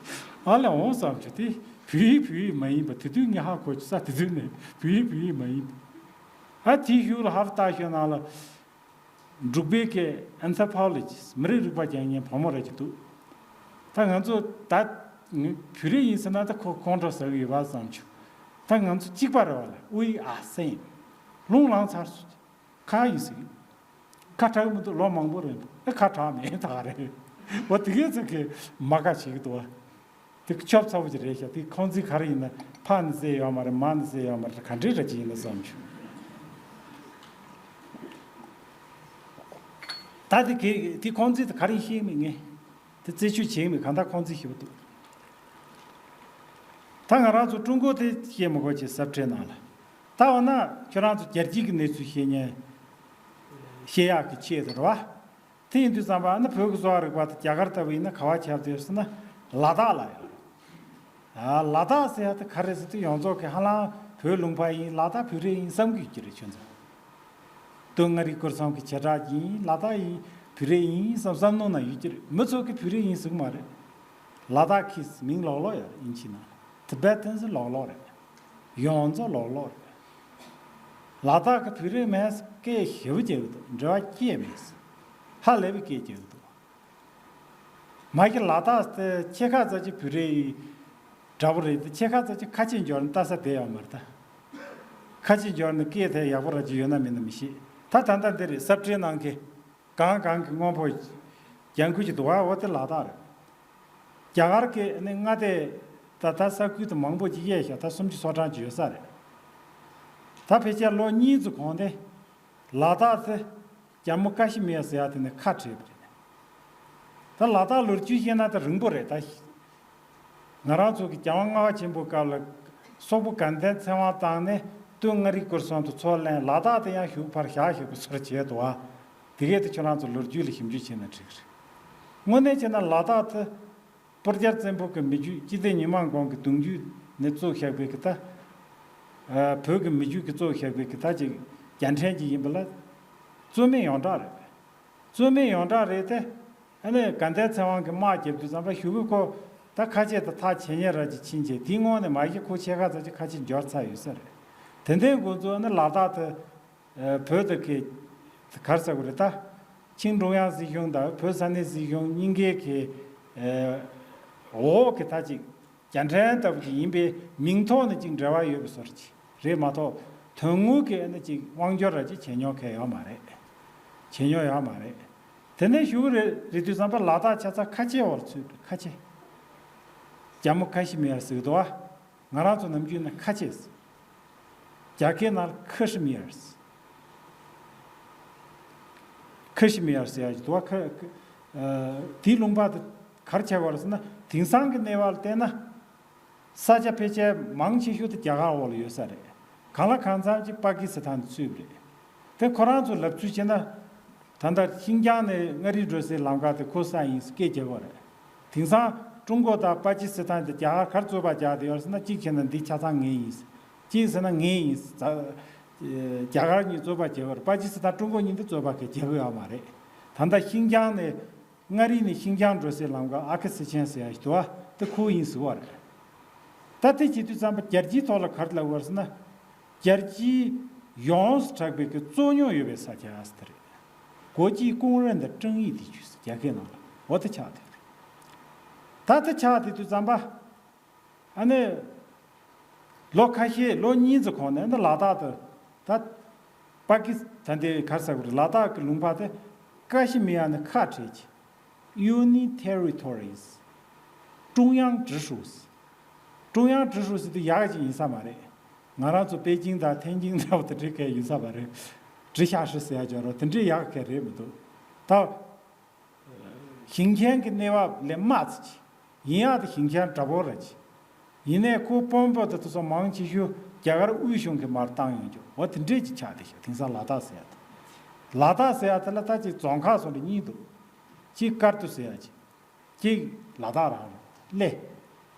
ཨ་ལས་འོང་བསམ་བྱུང་། དེ་བོད་ཡིག་བོད་ཡིག་མ་ཡིན་པ་དེ་དུས་ངས་ཧ་གོ་གི། ས་དེ་དུས་ནས་བོད་ཡིག་བོད་ཡིག་མ་ཡིན་པ། ཨ་དེའི་གཞུག་ལ་ཧབ་སྟ་ཤོད་ནང་ལ། འབྲུག་པའི་གི་Anthropologist། མི་རིགས་རིག་པ་སྦྱང་མཁན་བུ་མོ་རེ་ཅིག་འདུག་ད་ང་ཚོ་ད་ངི་བོད་རིགས་ཡིན་ཟེར་ན་ད་ཁོ་ཁོང་ཁྲོ་ཟ་གི་ཡོད་པ་བསམ་བྱུང་། ད་ང་ཚོ་གཅིག་པ་རེད་བ་ལ། དབུ་ཡིག་ཨ་སེ་ཡིན། རླུང་ལངས་ཚར་སོང་། ཁ་ཡིན་ཟིག་ཁ་གྲག་གི་མི་འདུག་ལོ་མང་པོ་རེད་འདུག་ཨེ་ཁ་གྲག་མེད་ད་ག་རེད། འོ་དེ་གས་ཚོ་གི་མ་དགའ་བྱེད་ཀྱི་འདུག་བ། དེ་ཆོབ་ཚ་པོ་ཅིག་རེད་ཤག་དེ་ཁོང་ཚོའི་ག་རེ་ཡིན་ན་ཕ་ནི་ཟེར་ཡོད་མ་རེད། མ་ནི་ཟེར་ཡོད་མ་རེད། ག་འདྲའི་ར་ཅིག་ཡིན་ན་བསམ་བྱུང་། ད་དེ་གི་དེ་ཁོང་ཚོས་དེ་ག་རེ་ཤེས་མེད། ངས་དེ་རྩད་གཅོད་བྱེད་མེད། གང་ལྟར་ཁོང་ཚོས་ཤེས་པ་འདུག་ད་ང་རང་ཚོ་ཀྲུང་གོ་དེ་ཤེས་མི་དགོས་ཀྱི་ཟབ་ཁྲིད་ནང་ལ། ད་འོ་ན་ཁྱོད་རང་ཚོ་རྒྱལ་སྤྱིའི་གི་གནས་ཚུལ་ཤེས་ཉན་ཤེས་ཡག་གི་ཆེད་དུ་རེད་བ། དེ་ཡིན་དུས་ཙམ་པ་ཨ་ནི་བོད་ཀྱི་གསོ་བ་རིག་པ་དང་རྒྱ་གར་ལྟ་བུ་ཡིན་ན་ག་བ་ཁྱབ་བསྡད་ཟེར་ན་ལ་དྭགས་ལ་ཡོད་རེད། ཨ་ལ་དྭགས་ཟེར་ཡ་དེ་ག་རེ་ཟེར་དུས་ཡོངས་རྫོགས་ཀྱི་ཧ་ལམ་བོད་ལུང་པ་ཡིན་ལ་དྭགས་བོད་རིགས་ཡིན་བསམ་གྱི་ཡོད་ཀྱི་རེད་ཁྱོད་ཚོ། སྟོད་མངའ་རིས་སྐོར་ཚང་གི་བྱེ་བྲག་ཡིན་ལ་དྭགས་ཡིན་བོད་རིགས་ཡིན་བསམ་བསམ་མནོ་ན་ཡོད་ཀྱི་རེད། མི་ཚོ་གི་བོད་རིགས་ཡིན་ཟེར་གི་མ་རེད། ལ་དྭགས་ཁིས་མིང་ལོག་ལོག་ཡོད་རེད། ཨིན་ཇི་ནང་Tibetans་ལོག་ལོག་རེད། ཡོངས་རྫོགས་ལོག་ལོག་རེད། ལ་དྭགས་ཀྱི་བོད་རིགས་མིན་སྐད་ཞེ་པོ་རྒྱག་གི་འདུག་འབྲེལ་བ་སྐྱེས་མེད། ཧ་ལས་པའི་སྐད་རྒྱག་གི་འདུག་མ་གི་ལ་དྭགས་དེ་ཕྱེད་ཀ་ཙམ་ཅིག་བོད་རིགས་འདྲ་པོ་རེད་དེ་ཕྱེད་ཀ་ཙམ་ཅིག་ཁ་ཆེ་འབྱོར་ནས་ལྟ་ས་བསྡད་ཡོད་མ་རེད་ད། ཁ་ཆེ་འབྱོར་ནས་སྐད་དེ་ཡག་པོ་ར་ཅིག་ཡོད་ན་མེད་ན་མི་ཤེས། ད་ད་ལྟ་འདི་རེད་སབ་ཁྲའི་ནང་གི་གང་གང་གི་སྔོན་པོ་ལྗང་ཁུ་ཅིག་འདུག་བ། འོ་དེ་ལ་དྭགས་རེད། རྒྱ་གར་གྱི་ནི་མངའ་སྡེ་ད་ལྟ་ས་ཁུལ་དུ་མང་པོ་ཅིག་དབྱེ་བཞག་ད་སུམ་ཅུ་སོ་གྲངས་ཅིག་ཡོད་ས་རེད། ད་ཕལ་ཆེར་ལོ་གཉིས་ཙམ་གོང་དེ་ལ་དྭགས་དེ་ཇམ་མུ་ཀ་ཤི་མིར་ཟེར་ཡ་དེ་ནས་ཁ་བྲལ་བ་རེད། ད་ལ་དྭགས་ལོ་རྒྱུས་བཤད་ན་ད་རིང་པོ་རེད་ད། ང་རང་ཚོ་གི་རྒྱལ་དབང་ལྔ་པ་ཆེན་པོའི་སྐབས་ལ་སོག་པོ་དགའ་ལྡན་ཚེ་དབང་བཏང་ནས་སྟོད་མངའ་རིས་སྐོར་གསུམ་དུ་ཚུར་ལེན། ལ་དྭགས་དེ་ཡང་གཞུག་ཕར་བཞག་ཞེས་པའི་སོར་བྱས་འདུག་བ། དེ་གས་དེ་ཁྱོད་རང་ཚོ་ལོ་རྒྱུས་ལ་ཞིབ་འཇུག་བྱས་ན་འགྲིག་གི་རེད། དངོས་གནས་བྱས་ན་ལ་དྭགས་དེ་སྤུར་རྒྱལ་བཙན་པོ་གི་མི་རྒྱུད་སྤྱི་ཟླ་ཉི་མ་གོང་གི་གདུང་རྒྱུད་ནས་བཙུགས་བཞག་པའི་གི་ད་བོད་ཀྱི་མི་རྒྱུད་ཀྱི་བཙུགས་བཞག་པའི་གི་ད་ཅིག་རྒྱལ་ཕྲན་ཅིག་ཡིན་པ་ལ་རྩོད་མེད་ཡོངས་གྲགས་རེད། རྩོད་མེད་ཡོངས་གྲགས་རེད་དེ། ཨ་ནི་དགའ་ལྡན་ཚེ་དབང་གིས་དམག་རྒྱབ་དུས་ཙམ་པ་གཞུག་གི་ཁོ་ད་ཁ་ཆེ་དང་ཐག་ཇེ་ཉེ་ར་ཅིག་ཕྱིན་རྗེས་དེའི་སྔོན་ནས་མ་གཞི་ཁོ་ཕྱེད་ཀ་ཙམ་ཅིག་ཁ་ཆེ་འབྱོར་ཚར་ཡོད་ས་རེད། དེ་འདྲའི་འགོ་ཚུགས་ཨ་ནི་ལ་དྭགས་དེ་བོད་དེ་གི་ག་རེ་ཟེར་དགོས་རེད་ད། ཆིང་ཀྲུང་དབྱང་སྲིད་གཞུང་དང་བོད་ས་གནས་སྲིད་གཞུང་གཉིས་ཀའི་གི་འོག་གི་ད་ཅིག་རྒྱལ་ཕྲན་ལྟ་བུ་ཅིག་ཡིན་པའི་མིང་ཐོག་ནས་ཅིག་འབྲེལ་བ་ཡོད་པའི་བཟོ་འདྲ་ཅིག་རེད་མ་གཏོགས་དོན་དངོས་ཀྱི་ཨ་ནི་ཅིག་དབང་སྒྱུར་ར་ཅིག་བྱེད་མྱོང་གང་ཡོད་མ་རེད། བྱེད་མྱོང་ཡོད་མ་རེད། དེ་ནས་གཞུག་རེད་རེད་དུས་ཙམ་པ་ལ་དྭགས་ཆ་ཚང་ཁ་ཆེ་བར་ཚུད་ཁ་ཆེ། ཇམ་མུ་ཀ་ཤི་མིར་ཟེར་གི་འདུག་བ། ང་རང་ཚོ་ནམ་རྒྱུན་ནས་ཁ་ཆེ་ཟེར། རྒྱ་སྐད་ནང་ཁ་ཤི་མིར་ཟེར། ཁ་ཤི་མིར་ཟེར་ཡ་ཅིག་འདུག་བ། ཁ་ཁ་ཨ་དེའི་ལུང་པ་དེ་ག་རེ་ཆགས་པ་རེད་ཟེར་ན་དེང་སང་གི་གནས་བབ་ལ་བལྟས་ན། ས་ཆ་ཕལ་ཆེར་མང་ཆེ་ཤོས་དེ་རྒྱ་གར་འོག་ལ་ཡོད་ས་རེད། གང་ལ་གང་འཚམ་ཅིག་པ་ཀི་སི་ཐན་ཚུད་པ་རེད། དེ་ཁོ་རང་ཚོ་ལབ་ཚུལ་བྱས་ན། ད་ལྟ་ཤིན་ཅང་ནས་མངའ་རིས་འགྲོ་སའི་ལམ་ཁ་དེ་ཁོ་ས་ཡིན་སྐད་རྒྱག་གི་རེད། དེང་སང་ཀྲུང་གོ་དང་པ་ཀི་སི་ཐན་དེ་རྒྱ་གར་གར་རྩོད་པ་རྒྱག་བསྡད་ཡོད་ཟེར་ན་གཅིག་བྱས་ན་འདི་ཆ་ཚང་ངའི་ཡིན། གཅིག་ཟེར་ན་ངའི་ཡིན། རྒྱ་གར་གཉིས་རྩོད་པ་རྒྱག་གི་རེད། པ་ཀི་སི་ཐན་ཀྲུང་གོ་གཉིས་འདི་རྩོད་པ་གང་རྒྱག་གི་ཡོད་མ་རེད། ད་ལྟ་ཤིན་ཅང་ནས། མངའ་རིས་ནས་ཤིན་ཅང་འགྲོ་སའི་ལམ་ཁ་ཨ་ཁུ་སི་ཆེན་ཟེར་ཡ་ཞིག་འདུག་བ། དེ་ཁོ་ཡིན་ཟེར་བ་རེད། ད་དེ་བྱེད་དུས་ཙམ་པ་རྒྱལ་སྤྱིའི་ཐོག་ལ་ག་རེ་ལབ་དགོས་ཟེར་ན། རྒྱལ་སྤྱིའི་ཡོངས་སུ་གྲགས་པའི་གི་རྩོད་རྙོག་ཡོད་པའི་ས་ཆ་ཟེར་དེ་རེད། 国际公认的争议地区ཟེར་རྒྱ་སྐད་ནང་ལ་འོ་དེ་ཆགས་དེ་རེད། ད་དེ་ཆགས་དེ་དུས་ཙམ་པ། ཨ་ནི། ལོ་ཁ་ཤས་ལོ་གཉིས་ཙམ་གོང་ནས་ཨ་ནི་ལ་དྭགས་དེ་ད། པ་ཀི་སི་ཐན་དེ་ག་རེ་ཟེར་དགོས་རེད། ལ་དྭགས་ཀྱི་ལུང་པ་དེ་ཀ་ཤི་མི་ཡ་ནས་ཁ་བྲལ་གྱི། Union Territories། ཀྲུང་དབྱང་直属། ཀྲུང་དབྱང་直属ཟེར་དུས་ཡག་ཅིག་ཡིན་ས་མ་རེད། ང་རང་ཚོ་པེ་ཅིང་དང་ཐེན་ཅིང་འདྲ་བོ་དེ་འདྲའི་ག་ཡིན་ས་མ་རེད། 直辖市ཟེར་ཡ་ཅིག་ཡོད་རེད། དེ་འདྲའི་ཡག་ག་རེད་མི་འདུག་ད། ཞིང་ཆེན་གྱི་གནས་བབ་ལས་དམའ་ཙམ་ཅིག་ཡིན་ཡག་དེ་ཞིང་ཆེན་འདྲ་པོ་ར་ཅིག་ཡིན་ནའི་ཁོ་དཔོན་པོ་དེ་ཚོ་མང་ཆེ་ཤོས་རྒྱ་གར་དབུས་གཞུང་གིས་མར་བཏང་ཡོང་རྒྱུ་འོ་དེ་འདྲས་ཅིག་ཆགས་བསྡད་ཤག་དེང་སང་ལ་དྭགས་ཟེར་ཡ་དེ། ལ་དྭགས་ཟེར་ཡ་དེ་ལ་ད་ཅིག་རྫོང་ཁག་སོགས་ལ་གཉིས་འདུག་གཅིག་ཀར་ཏུ་ཟེར་ཡ་ཅིག་གཅིག་ལ་དྭགས་རང་རེད། གླེ།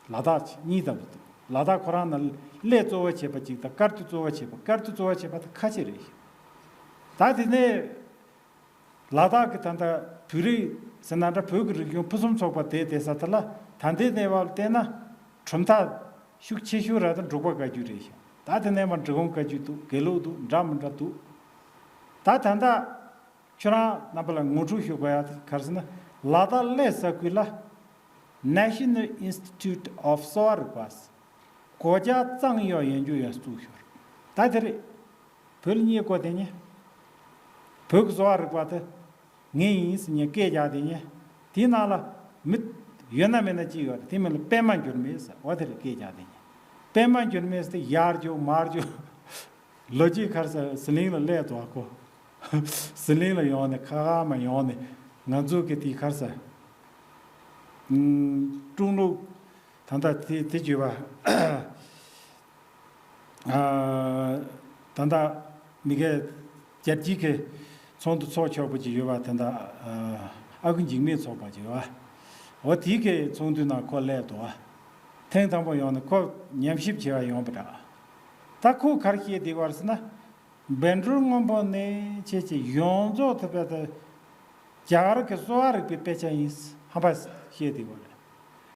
ལ་དྭགས་ཅིག་གཉིས་ཙམ་འདུག་ལ་དྭགས་ཁོ་རང་ན་གླེ་གཙོ་བོ་བྱེད་པ་གཅིག་དང་ཀར་ཏུ་གཙོ་བོ་བྱེད་པ་ཀར་ཏུ་གཙོ་བོ་བྱེད་པ་དེ་ཁ་ཆེ་རེད་ཤག་ད་དེ་ནས། ལ་དྭགས་ཀྱི་ད་ལྟ་བོད་རིགས་ཟེར་ན་འདྲ་བོད་ཀྱི་རིག་གཞུང་ཕུན་སུམ་ཚོགས་པ་དེ་དེ་ས་དེ་ལ་ད་ལྟའི་གནས་བབ་ལ་བལྟས་ན་གྲུབ་མཐའ་ཤུགས་ཆེ་ཤོས་ར་དང་འབྲུག་པ་བཀའ་བརྒྱུད་རེད་ཤག་ད་དེ་ནས་མར་འབྲི་གུང་བཀའ་བརྒྱུད་འདུག་དགེ་ལུགས་འདུག་འདྲ་མི་འདྲ་འདུག་ད་ད་ལྟ་ཁྱོད་རང་རྣམ་པ་ལ་ངོ་སྤྲོད་ཞུ་དགོས་ཡ་དེ་ག་རེ་ཟེར་ན་ལ་དྭགས་གླེ་ས་ཁུལ་ལ་National Institute of Sowa Rigpa། 国家藏药研究院 བཙུགས་ཤོར། ད་དེ་རེད། བོད་ལ་རྙེད་དགོས་དེ་ཉེ། བོད་ཀྱི་གསོ་བ་རིག་པ་དེ་ངའི་ཡིན་ཟེར་ཉེ་སྐད་རྒྱག་དེ་ཉེ། དེའི་ནང་ལ་མི་ཡོད་ན་མེད་ན་གཅིག་ཡོད་རེད། དེ་མིང་ལ་པད་མ་འགྱུར་མེད་ཟེར་འོ་དེ་རེད་སྐད་རྒྱག་དེ་ཉེ། པད་མ་འགྱུར་མེད་ཟེར་དེ་ཡར་རྒྱུག་མར་རྒྱུག་ལོ་རྒྱུས་ག་རེ་ཟེར་ཟི་ལིང་ལ་སླེབས་འདུག་ཨ་ཁོ། ཟི་ལིང་ལ་ཡོང་ནས་ཁ་ཁ་མ་ཡོང་ནས་ང་ཚོ་གི་དེ་ག་རེ་ཟེར། ཀྲུང་ལུགས་ད་ལྟ་དེ་དེ་བརྗོད་པ། ཨ། ད་ལྟ་མི་གའི་རྒྱལ་སྤྱིའི་གི་ཚོགས་འདུ་ཚོགས་ཆོག་པ་ཅིག་ཡོད་པ། ད་ལྟ་ཨ་ཁུ་འཇིགས་མེད་ཚོགས་པ་ཅིག་ཡོད་པ། འོ་དེའི་གི་ཚོགས་འདུའི་ནང་ཁོ་སླེབས་འདུག་པ། ཐེངས་དང་པོ་ཡོང་ནས་ཁོ་ཉམས་ཞིབ་བྱེད་པ་ཡོང་པ་འདྲ། ད་ཁོ་ག་རེ་བཤད་བསྡད་པ་རེད་ཟེར་ན། བཻ་ཌཱུརྱ་སྔོན་པོ་ནས་ཁྱེད་ཀྱི་ཡོངས་རྫོགས་ཐུབ་པ་དེ་རྒྱ་གར་གྱི་གསོ་བ་རིག་པའི་དཔེ་ཆ་ཡིན་ཧམ་པ་བཤད་བསྡད་པ་རེད།